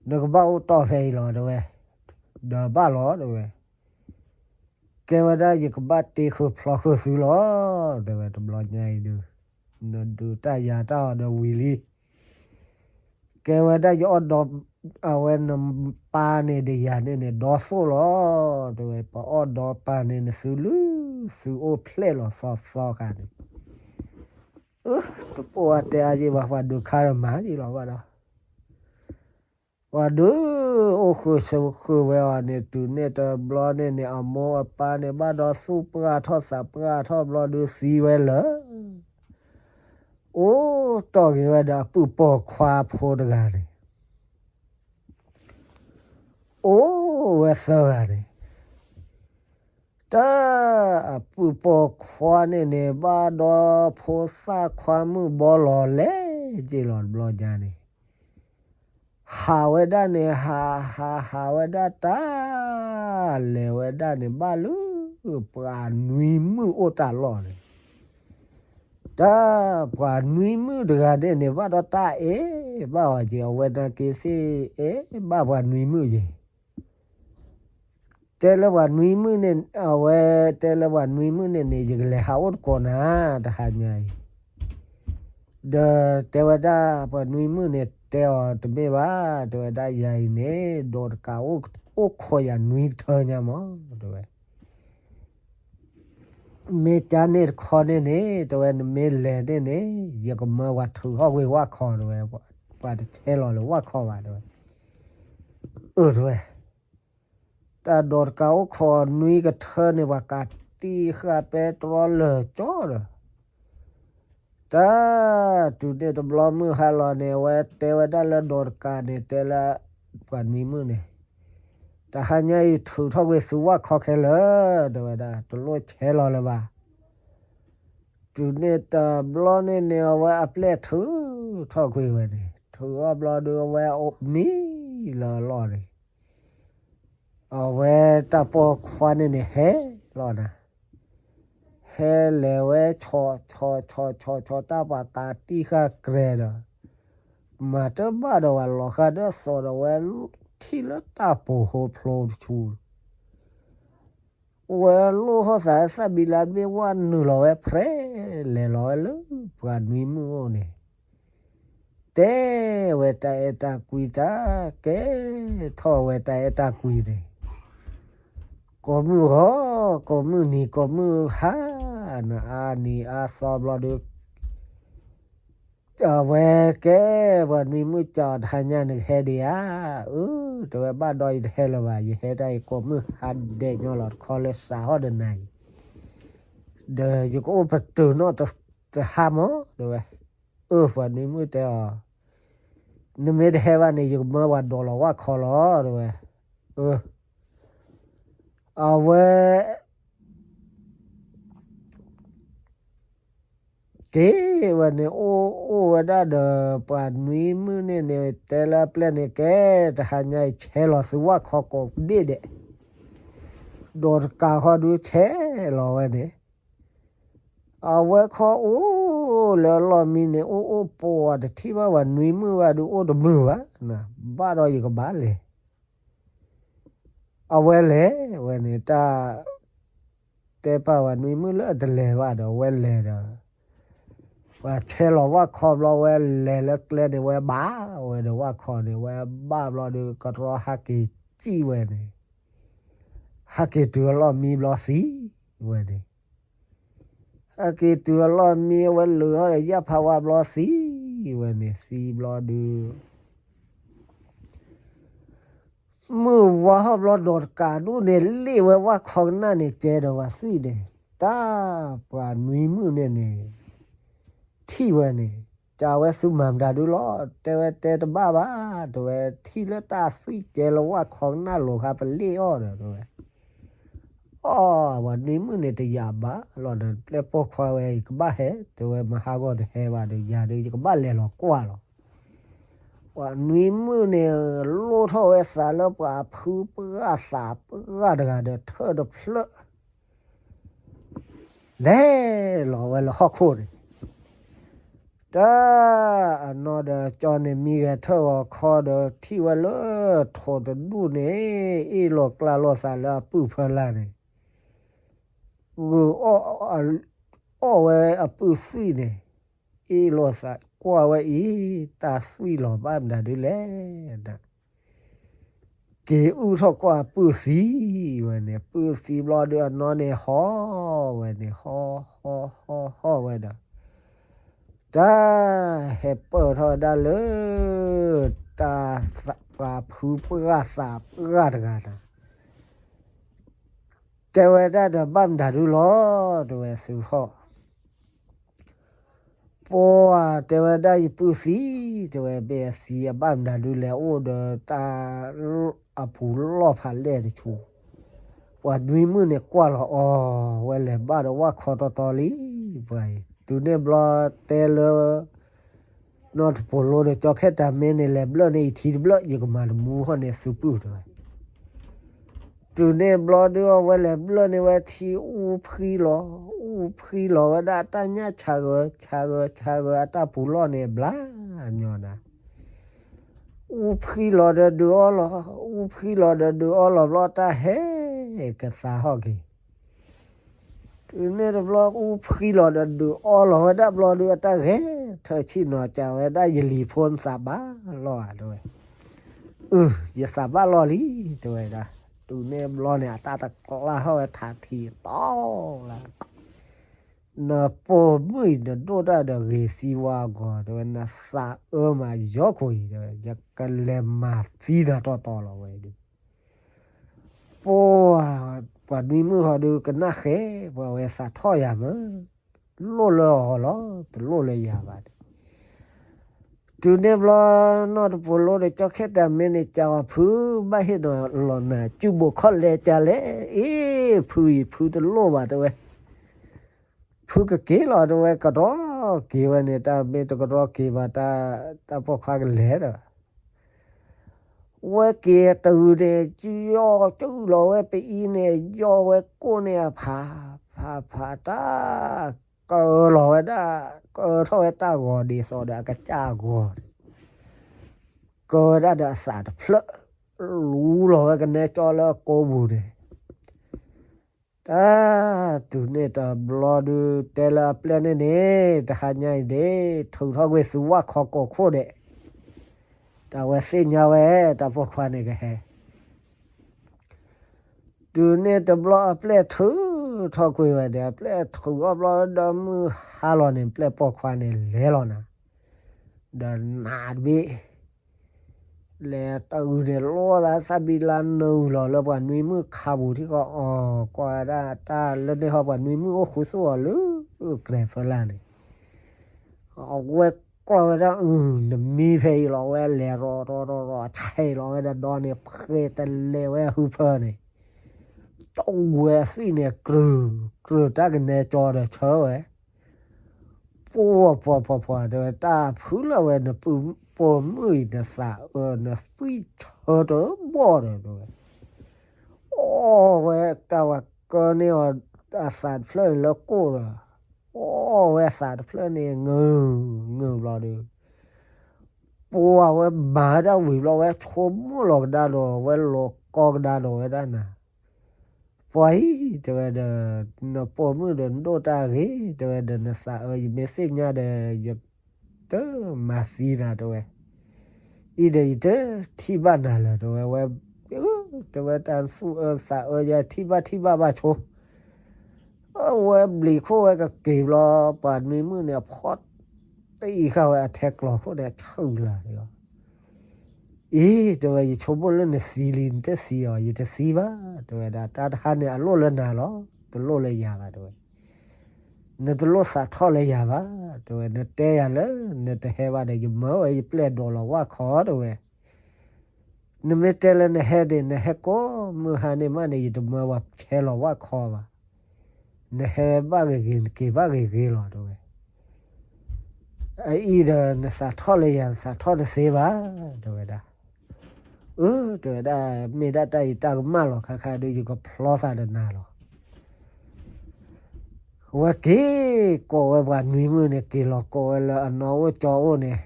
နကဘၣ်အိၣ်တီၢ်ဖဲအံၤလီၤ တဲဝဲ, ဒီးဘၣ်လီၤ တဲဝဲ ကဲဝဲဒၣ် ယကဘၣ်တ့ဃုာ်ဖျီဃုာ်သုလီၤ တဲဝဲ တဘျီညါအံၤဒုး နဒုးတၢ်ယၤတၢ်အီၤဒီးဝံၤလံ ကဲဝဲဒၣ် ယအီၣ်ဒီး အဝဲနပၢ်န့ၣ်ဒီးယၤန့ၣ်န့ၣ် ဒီသိၣ်လီၤ တဲဝဲ ပအီၣ်ဒီးပၢ်န့ၣ် နသုလု သုအိၣ်ဖျဲၣ်လီၤသီသီခါန့ၣ် တပိာ်အတဲအါယံၤဘၣ် ပှၤဒုးခါရမၤယံၤလီၤဘၣ်ဒီး ပှၤဒုးအိၣ်ဃုာ်ဆိးဃုာ်ဝဲအီၤန့ၣ် တုၤန့ၣ်တဘျီန့ၣ်န့ၣ် အမိၢ်အပၢ်န့ၣ် ဘၣ်ဒီးသူၣ်ပှၢ်ထီၣ်သးပှၢ်ထီၣ်ဘျီဒုးသံဝဲလၢာ် အိၣ်တီၢ်က့ၤဝဲဒီးအပုၢ်ပိာ်ခွါဖိတဂၤန့ၣ် အိၣ်ဝဲသၢဂၤန့ၣ် တၢ်အပုၢ်ပိာ်ခွါန့ၣ်န့ၣ် ဘၣ်ဒီးဖိသၣ်ခွါမုၣ်ဘီလီၤလဲၣ်က့ၤလီၤ တဘျီညါန့ၣ် ဟးဝဲဒၣ်န့ၣ် ဟးဟးဟးဝဲဒၣ်တၢ် လဲၤဝဲဒၣ်န့ၣ် ဘၣ်လၢပှၤနွံမုၣ်အိၣ်တၢ်လီၢ်န့ၣ် တၢ်ပှၤနွံမုၣ်တဂၤန့ၣ်န့ၣ် ဘၣ်ဒီးတၢ်အဲၣ်ဘၣ်အီၤက့ၤ အဝဲနာ်က့ၤသ့ၣ်အဲၣ်ဘၣ်ပှၤနွံမုၣ်က့ၤ တဲလၢပှၤနွံမုၣ်န့ၣ် အဝဲတဲလၢပှၤနွံမုၣ်န့ၣ်န့ၣ် ယကလဲၤဟးအိၣ်တကိးနၤ တဟါညါအံၤ ဒီးတဲဝဲဒၣ်ပှၤနွံမုၣ်န့ၣ် တဲအီၤတမ့ၢ်ဘၣ် တဲဝဲဒၣ်ယၤအံၤန့ၣ် ဒီးတကးအိၣ်ခိးယၤနွံကထၢညါမး တဲဝဲ မ့ၢ်ကါန့ၣ်တခီန့ၣ်န့ၣ် တဲဝဲ နမ့ၢ်လဲၤန့ၣ်န့ၣ် ယကမၢပှၤထုးထီၣ်ကွံာ်ဝၣ်ခီ တဲဝဲ ပှၤတဆဲးလီၤလၢဝၣ်ခီဘၣ် တဲဝဲ အၢ တဲဝဲ တၢ်ဒီးတကးအိၣ်ခိးနွံကထၢန့ၣ် ပှၤကးတံၢ်ဃာ်ပဲတြီလၢာ်ကၠီဒီး တၢ်တုၤန့ၣ်တဘျီမုၢ်ဟါလီၤန့ၣ် အဝဲတဲဝဲဒၣ်လၢဒီးတကးန့ၣ် တဲလၢပှၤနွံမုၣ်န့ၣ် တဟါညါအံၤထုးထီၣ်ကွံာ်သုဝၣ်ခီခဲလၢာ် တဲဝဲဒၣ် တလိၣ်ဆဲးလီၤလၢၤဘၣ် တုၤန့ၣ်တဘျီန့ၣ်န့ၣ် အဝဲအပျဲၢ်ထုးထီၣ်ကွံာ်ဝဲန့ၣ် ထုးထီၣ်ဘျီဒီး အဝဲမံလၢအလီၢ်န့ၣ် အဝဲတၢ်ပိာ်ခွါန့ၣ်န့ၣ် ဟဲလီၤနၤ ဟဲလဲၤဝဲဆီဆီဆီဆီဆီ တၢ်ပှၤကးတံၢ်ဃာ်ကြဲးဒီး မၤတဘၣ်ဒီးဝဲလီၤဃာ်ဒီးသိးဒီးဝဲထံၣ်လၢတၢ်ပိာ်ဟိဖျိတဆူ ဝဲလိၣ်ဟီၣ်သးသၣ်ဘံလါမ့ၢ်ဝဲနုာ်လီၤဝဲဖြဲး လဲၤလီၤဝဲလၢပှၤနွံမုၣ်အိၣ်န့ၣ် တဲဝဲတၢ်အဲၣ်တၢ်ကွံတၢ် ကဲထီၣ်ဝဲတၢ်အဲၣ်တၢ်ကွံန့ၣ် ကိးမုၢ်ဂီၤ ကိးမုၢ်နံၤ ကိးမုၢ်ဟါ နအါနံၤအါသီဘျီဒီး အဝဲကဲ ပှၤနွံမုၣ် ကၠီတဟါညါနကဟဲဒံးဧါ. အၢ တဲဝဲ ဘၣ်ဒီးယတဟဲလၢၤဘၣ်, ယဟဲတၢ်အံၤ ကိးမုၢ်ဟါဒဲးညီလီၤ တခီလၢစးထီၣ်ဒီးနၤအံၤ ဒီးယကအိၣ်ပတုာ်နီၣ်တဟါမး တဲဝဲ. အၢ ပှၤနွံမုၣ်တဲအီၤ, နမ့ၢ်တဟဲဘၣ်န့ၣ် ယကမၢပှၤဒိးလီၤဝၣ်ခီလီၤ တဲဝဲ. အၢ အဝဲ က့ၤဝဲန့ၣ် အိၣ်အိၣ်ဝဲဒၣ်ဒီး ပှၤနွံမုၣ်န့ၣ်န့ၣ် တဲလၢအပျဲၢ်န့ၣ် ကဲ တဟါညါအံၤ ဆဲးလီၤသုဝၣ်ခီကိးဘ့ၣ်ဒဲး, ဒီးတကးဃီဒုးဆဲးလီၤဝဲန့ၣ် အဝဲခီအိၣ်လၢအလီၢ်မံန့ၣ် အိၣ်အိၣ်ပှၤတထံၣ်ဘၣ်ပှၤနွံမုၣ်ဘၣ်ဒုး အိၣ်တမုာ်ဘၣ်, ဘၣ်ဒီးယကဘၣ်လဲၤ အဝဲလဲၤဝဲန့ၣ် တၢ် တဲပာ်ဝဲနွံမုၣ်လၢအတလဲၤဘၣ်ဒီး အဝဲလဲၤဒီး ပှၤဆဲးလီၤဝၣ်ခီဘျီဝဲလဲၤလၢကျဲန့ၣ် ဝဲဘၣ်ဝဲဒီးဝၣ်ခီန့ၣ် ဝဲဘၣ်ဘျီဒီး ကတြီဟဲက့ၤစံၣ်ဝဲန့ၣ်, ဟဲက့ၤတုၤအလီၢ်မံဘျီသံဝဲန့ၣ်, ဟဲက့ၤတုၤအလီၢ်မံ အဝဲလုာ်ထီၣ်ဒီးယၣ်ဖးဝါဘျီသံဝဲန့ၣ် သံဘျီဒုး မုၢ်ဝါဟီၣ်ဘျီ နီၢ်တကးဒိၣ်န့ၣ် လ့ၣ်ဝဲဝၣ်ခီကနၣ်န့ၣ် ကဲဒီးဝဲသွံၣ်န့ၣ်, တၢ်ပှၤနွံမုၣ်န့ၣ်န့ၣ် ထံၣ်ဝဲန့ၣ်, ကးဝဲ သုမၤမတၤဒုလီၤ, တဲဝဲ တဲတဘၣ်ဘၣ်, တဲဝဲ ထံၣ်လၢတၢ်သွံၣ်ကဲလၢဝၣ်ခီကနၣ်လိၤခါ ပလ့ၣ်အီၣ်ဒီး တဲဝဲ အီၣ်, ပှၤနွံမုၣ်န့ၣ် တယာ်ဘၣ်လီၤဒီး ပျဲၢ်ပိာ်ခွါဝဲ ယကဘၣ်ဟဲ, တဲဝဲ မဟါဂီၤတဟဲဘၣ်ဒီး ယၤဒီး ယကဘၣ်လဲၤလီၤကွၢ်လီၤ. ပှၤနွံမုၣ်န့ၣ် လိၣ်ထီၣ်ဝဲသးလၢပှၤဖုပှၢ်သးပှၢ်တဂၤဒီး ထၢၣ်တဖျၢၣ် လဲၤလီၤဝဲလၢဟီၣ်ခိၣ်န့ၣ်, တၢ်အနီၢ်ဒီး ကၠီန့ၣ်မံဂဲၤထၢၣ်ဂီၤခီဒီး ထံၣ်ဝဲလၢထိးတဒူၣ်န့ၣ် အ့ၣ်လိာ်ကျါလိာ်သးလၢအပုၢ်ဖၢလာ်န့ၣ်, ဂုာ်အီၣ်ဝဲအပုၢ်သွံၣ်န့ၣ်, အ့ၣ်လိာ်သးကွၢ်ဝဲအံၤ တၢ်သွံၣ်လီၤဘၣ်မတၤဒုလဲၣ် က့ၤအုၣ်ထီၣ်ကွၢ်ပုၢ်သံဝဲန့ၣ်, ပုၢ်သံဘျီဒုး အနီၢ်န့ၣ်ဟီၣ်ဝဲန့ၣ်, ဟီၣ်ဟီၣ်ဟီၣ်ဟီၣ်ဝဲဒီး တၢ်ဟဲပၢၢ်ထီၣ်ဝဲဒၣ်လၢ တၢ်ပှၤဖုပှၢ်သးပှၢ်တဂၤန့ၣ်, တဲဝဲဒၣ်ဒီး ဘၣ်မတၤဒုလီၤ, တဲဝဲ သုဟီၣ် ပှၤတဲဝဲဒၣ် ယပုၢ်သံ, တဲဝဲ ဘၣ်သံအဘၣ်မတၤဒုလဲၣ်, အိၣ်ဒီးတၢ်အပူၤလီၢ်ဖးလဲၢ်တဆူ, ပှၤနွံမုၣ်န့ၣ်ကွၢ်လီၤအီၤ, ဝဲလဲၤဘၣ်ဒီးဝၣ်ခီတီတီလံ, ပှၤအံၤ တုၤန့ၣ်ဘျီတဲလၢ နီၢ်တပိာ်လိဒီးကၠီခဲတၢ်မ့ၢ်န့ၣ် လဲၤဘျၢၣ်န့ၣ် ယထံတဘျၢၣ် ယကမၤတမူဟီၣ်န့ၣ် သုပုၢ်တဲဝဲ တုၤန့ၣ်ဘျီဒုး အဝဲလဲၤဘျၢၣ်န့ၢ်ဝဲထံ အူဖှံလီၤ, အူဖှံလီၤဝဲဒၣ်အတၢ်ညၣ်ဆးဂၢၤ ဆးဂၢၤ ဆးဂၢၤ အတၢ်ပူၤလီၢ်န့ၣ် ဘျါညီနၤ, အူဖှံလီၤဒီးဒုးအီၣ်လီၤ, အူဖှံလီၤဒီးဒုးအီၣ်လီၤဘျီ တၢ်ဟဲကသါဟီၣ်က့ၤ တုၤန့ၣ်တဘျီ အူဖှံလီၤဒီးဒုးအီၣ်လီၤဝဲဒၣ်ဘျီဒုး အတၢ်ဂဲၤထၢၣ်ဆံၣ်နီၤ ကးဝဲဒၣ် ယလံၤဖိ နသးဘၣ်လီၤဧါ တဲဝဲ, အၢ ယသးဘၣ်လီၤလံ တဲဝဲဒၣ်, တုၤန့ၣ်ဘျီန့ၣ် အတၢ်တကျါဟီၣ်ဝဲထးထံးတီလၢ နပိာ်မုၣ်အံၤ နဒိၣ်တၢ်ဒီးဂ့ၤသံဝါအဂီၢ် တဲဝဲ နသးအၢမးယီခိၣ်အံၤ တဲဝဲ ယကလဲၤမၤသံနၤတီတီလီၤဝဲဒုး ပှၤ ပှၤနွံမုၣ်ဟီဒုးကနၣ်ဃဲ ပှၤဝဲသးထီၣ်ယၤမး, လိၣ်လၢအီၤလီၤ တလိၣ်လၢယၤဘၣ်န့ၣ်, တုၤန့ၣ်ဘျီ နီၢ်တပိာ်လိဒီးကၠီခဲတၢ်မ့ၢ်န့ၣ် ကးဝဲ ဖုဘၣ်ဟ့ၣ်နီၤလီၤနၤ ကုဘိးခီၣ်လဲကလဲၣ်, အ့ ဖုအံၤ ဖုတလိၣ်ဘၣ် တဲဝဲ ဖုကက့ၤလီၤ တဲဝဲ ကတြီက့ၤဝဲန့ၣ် တၢ်မ့ၢ်တကတြီက့ၤဘၣ် တၢ်ပိာ်ခွါကလဲၤဒီး ဝဲက့ၤတဂုၤန့ၣ် ယီၢ်ကၢၣ်လီၤဝဲပအံၤန့ၣ် ယီၢ်ဝဲကိၣ်န့ၣ်အဖး ဖးဖးတၢ် ကၢလီၤဝဲဒၣ် ကၢထီၣ်ဝဲတၢ်ဂီၤဒ်သိးဒီးအကစၢ်အဂီၤန့ၣ် ကၢဝဲဒၣ်ဒီးအသးတဖျၢၣ် လူလီၤဝဲကနဲကၠီလၢအကိာ်ပူၤန့ၣ် တၢ် တုၤန့ၣ်တဘျီဒုး တဲလၢအပျဲၢ်န့ၣ်န့ၣ် တဟါညါအံၤန့ၣ် ထုးထီၣ်ကွံာ်သုဝၣ်ခီကိးခိၣ်ဒဲး, တၢ်ဝဲသ့ၣ်ညါဝဲ တၢ်ပိာ်ခွါန့ၣ်ကဟဲ တုၤန့ၣ်တဘျီအပျဲၢ်ထုးထီၣ်ကွံာ်ဝဲဒီး အပျဲၢ်ထုးအီၣ်ဘျီဒီးမုၢ်ဟါလီၤန့ၣ် ပျဲၢ်ပိာ်ခွါန့ၣ်လဲၤလီၤနၤ, ဒီးနးတဘ့ၣ် လဲၤတဂုၤန့ၣ် လီၤသးသၣ်ဘံလါနုာ်လီၤလၢပှၤနွံမုၣ်ခါပူၤထံကီၢ်အီၤ ကွၢ်ဝဲဒၣ်တၢ်လၢန့ၣ်ဟီ ပှၤနွံမုၣ်အိၣ်ဃုသိၣ်အီၤလၢ ကျဲဖၢလၢ်န့ၣ် အဝဲကွၢ်ဝဲဒၣ် အု နမံဖဲအံၤလီၤ အဝဲလဲၤရီၤရီၤရီၤရီၤ ဆဲးလီၤဝဲဒီးဒီန့ၣ် ဖှဲးတလဲၤဝဲအဟၢဖၢန့ၣ် တဝဲသွံၣ်န့ၣ် ကြၢး ကြၢးတၢ်ကနဲကၠီဒီးဆၢဝဲ ပှၤပှၤပှၤပှၤ တဲဝဲ တၢ်ဖုလၢဝဲ နပိာ်မုၣ်အံၤ နသးအၢ နသွံၣ်ဆၢတဘီၣ်ဒီး တဲဝဲ အီၣ်ဝဲတၢ်ဝဲကၢန့ၢ်အီၤအသးတဖျၢၣ်န့ၣ်လၢကိၣ်ဒီး အီၣ်ဝဲအသးတဖျၢၣ်န့ၣ် ငုာ် ငုာ်ဘျီဒီး ပှၤဝဲမၤဝဲဒၣ်ဝံၤဘျီ ဝဲဆိကမိၣ်လီၤကဒါဒီး ဝဲလီၤကီကဒါဒီးဝဲဒၣ်နၤ ပှၤအံၤ တဲဝဲဒီး နပိာ်မုၣ်ဒီးနဒိၣ်တၢ်ဂ့ၤ တဲဝဲဒီး နသးအၢ ယမ့ၢ်သ့ၣ်ညါဒီး ယတမၤသံနၤ တဲဝဲ, အံၤဒီးယတထံၣ်ဘၣ်နၤလၢၤ တဲဝဲ, ဝဲ တဲဝဲ တၢ်သူၣ်အၢသးအၢ ယထံၣ်ဘၣ်ထံၣ်ဘၣ်ဘၣ်ဆိ အဝဲဘျံးခိၣ်ဝဲကက့ၤဘျီ ပှၤနွံမုၣ်န့ၣ် အဖီၣ်တအံၤဃာ်ဝဲအထဲကျိၤခိၣ်န့ၣ် အဆၢၣ်လၢာ်လီၤ. အံၤ တဲဝဲ ယဆိကမိၣ်လၢနသံလံ နတသံအီၤ ယတသံဘၣ် တဲဝဲဒၣ် တၢ်တဟါန့ၣ် အလိၣ်လၢနၤလီၤ တလိၣ်လၢယၤဘၣ် တဲဝဲ, နတလိၣ်သးထီၣ်လၢယၤဘၣ် တဲဝဲ, နတဲယၤလၢ နတဟဲဘၣ်ဒီး ယမၢဝဲယပျဲၢ်ဒိးလီၤဝၣ်ခီ တဲဝဲ နမ့ၢ်တဲလၢနဟဲန့ၣ် နဟဲကိးမုၢ်ဟါန့ၣ်မးန့ၣ် ယတမၢပှၤဆဲးလီၤဝၣ်ခီဘၣ်. နဟဲဘၣ်ဂ့ၤဂ့ၤ နက့ၤဘၣ်ဂ့ၤဂ့ၤလီၤ တဲဝဲ. အအံၤဒီးနသးထီၣ်လၢယၤ နသးထီၣ်တသ့ဘၣ် တဲဝဲဒၣ်. အၢ တဲဝဲဒၣ် မ့ၢ်ဒၣ်တၢ်အံၤတၢ်ကမၣ်လီၤ ခါခါဒီး ယကဖျီသးဒီးနၤလီၤ. ဝဲက့ၤကိးဝဲပှၤနွံမုၣ်န့ၣ် က့ၤလီၤကိးဝဲလၢအနီၢ်အိၣ်ကၠီအိၣ်န့ၣ်,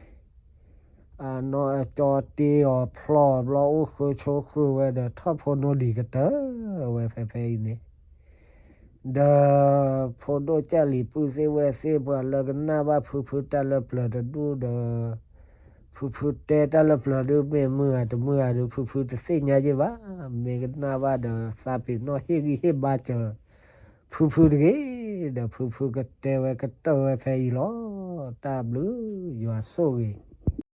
အနီၢ်အကၠီတ့အီၤဖျီအီၤဘျီ အိၣ်ဃုဆိဃုဝဲဒီး ထီၣ်ဖိနိဒံးကတၢၢ်ဝဲဖဲဖဲအံၤန့ၣ်, ဒီးဖိဒိၣ်ကၢ်လံၤပုၢ်သ့ၣ်ဝဲသ့ၣ် ပှၤလၢကနၣ်ဘၣ်ဖုဖုတၢ်လၢပျၢၤတဒူၣ်ဒီး ဖုဖုတဲတၢ်လၢပျၢၤဒုး မ့ၢ်မုာ်ဧါတမုာ်ဧါဒုး ဖုဖုတသ့ၣ်ညါယ့ၢ်ဘၣ်. မ့ၢ်ကနၣ်ဘၣ်ဒီး သးပ့ၤနီၣ်ဟ့ၣ်ဂံၢ်ဟ့ၣ်ဘါစၢၤ ဖုဖုတဂ့ၤ, ဒီးဖုဖုကတဲဝဲကတၢၢ်ဝဲဖဲအံၤလီၤ. တၢ်ဘျုးယွၤဆိၣ်ဂ့ၤ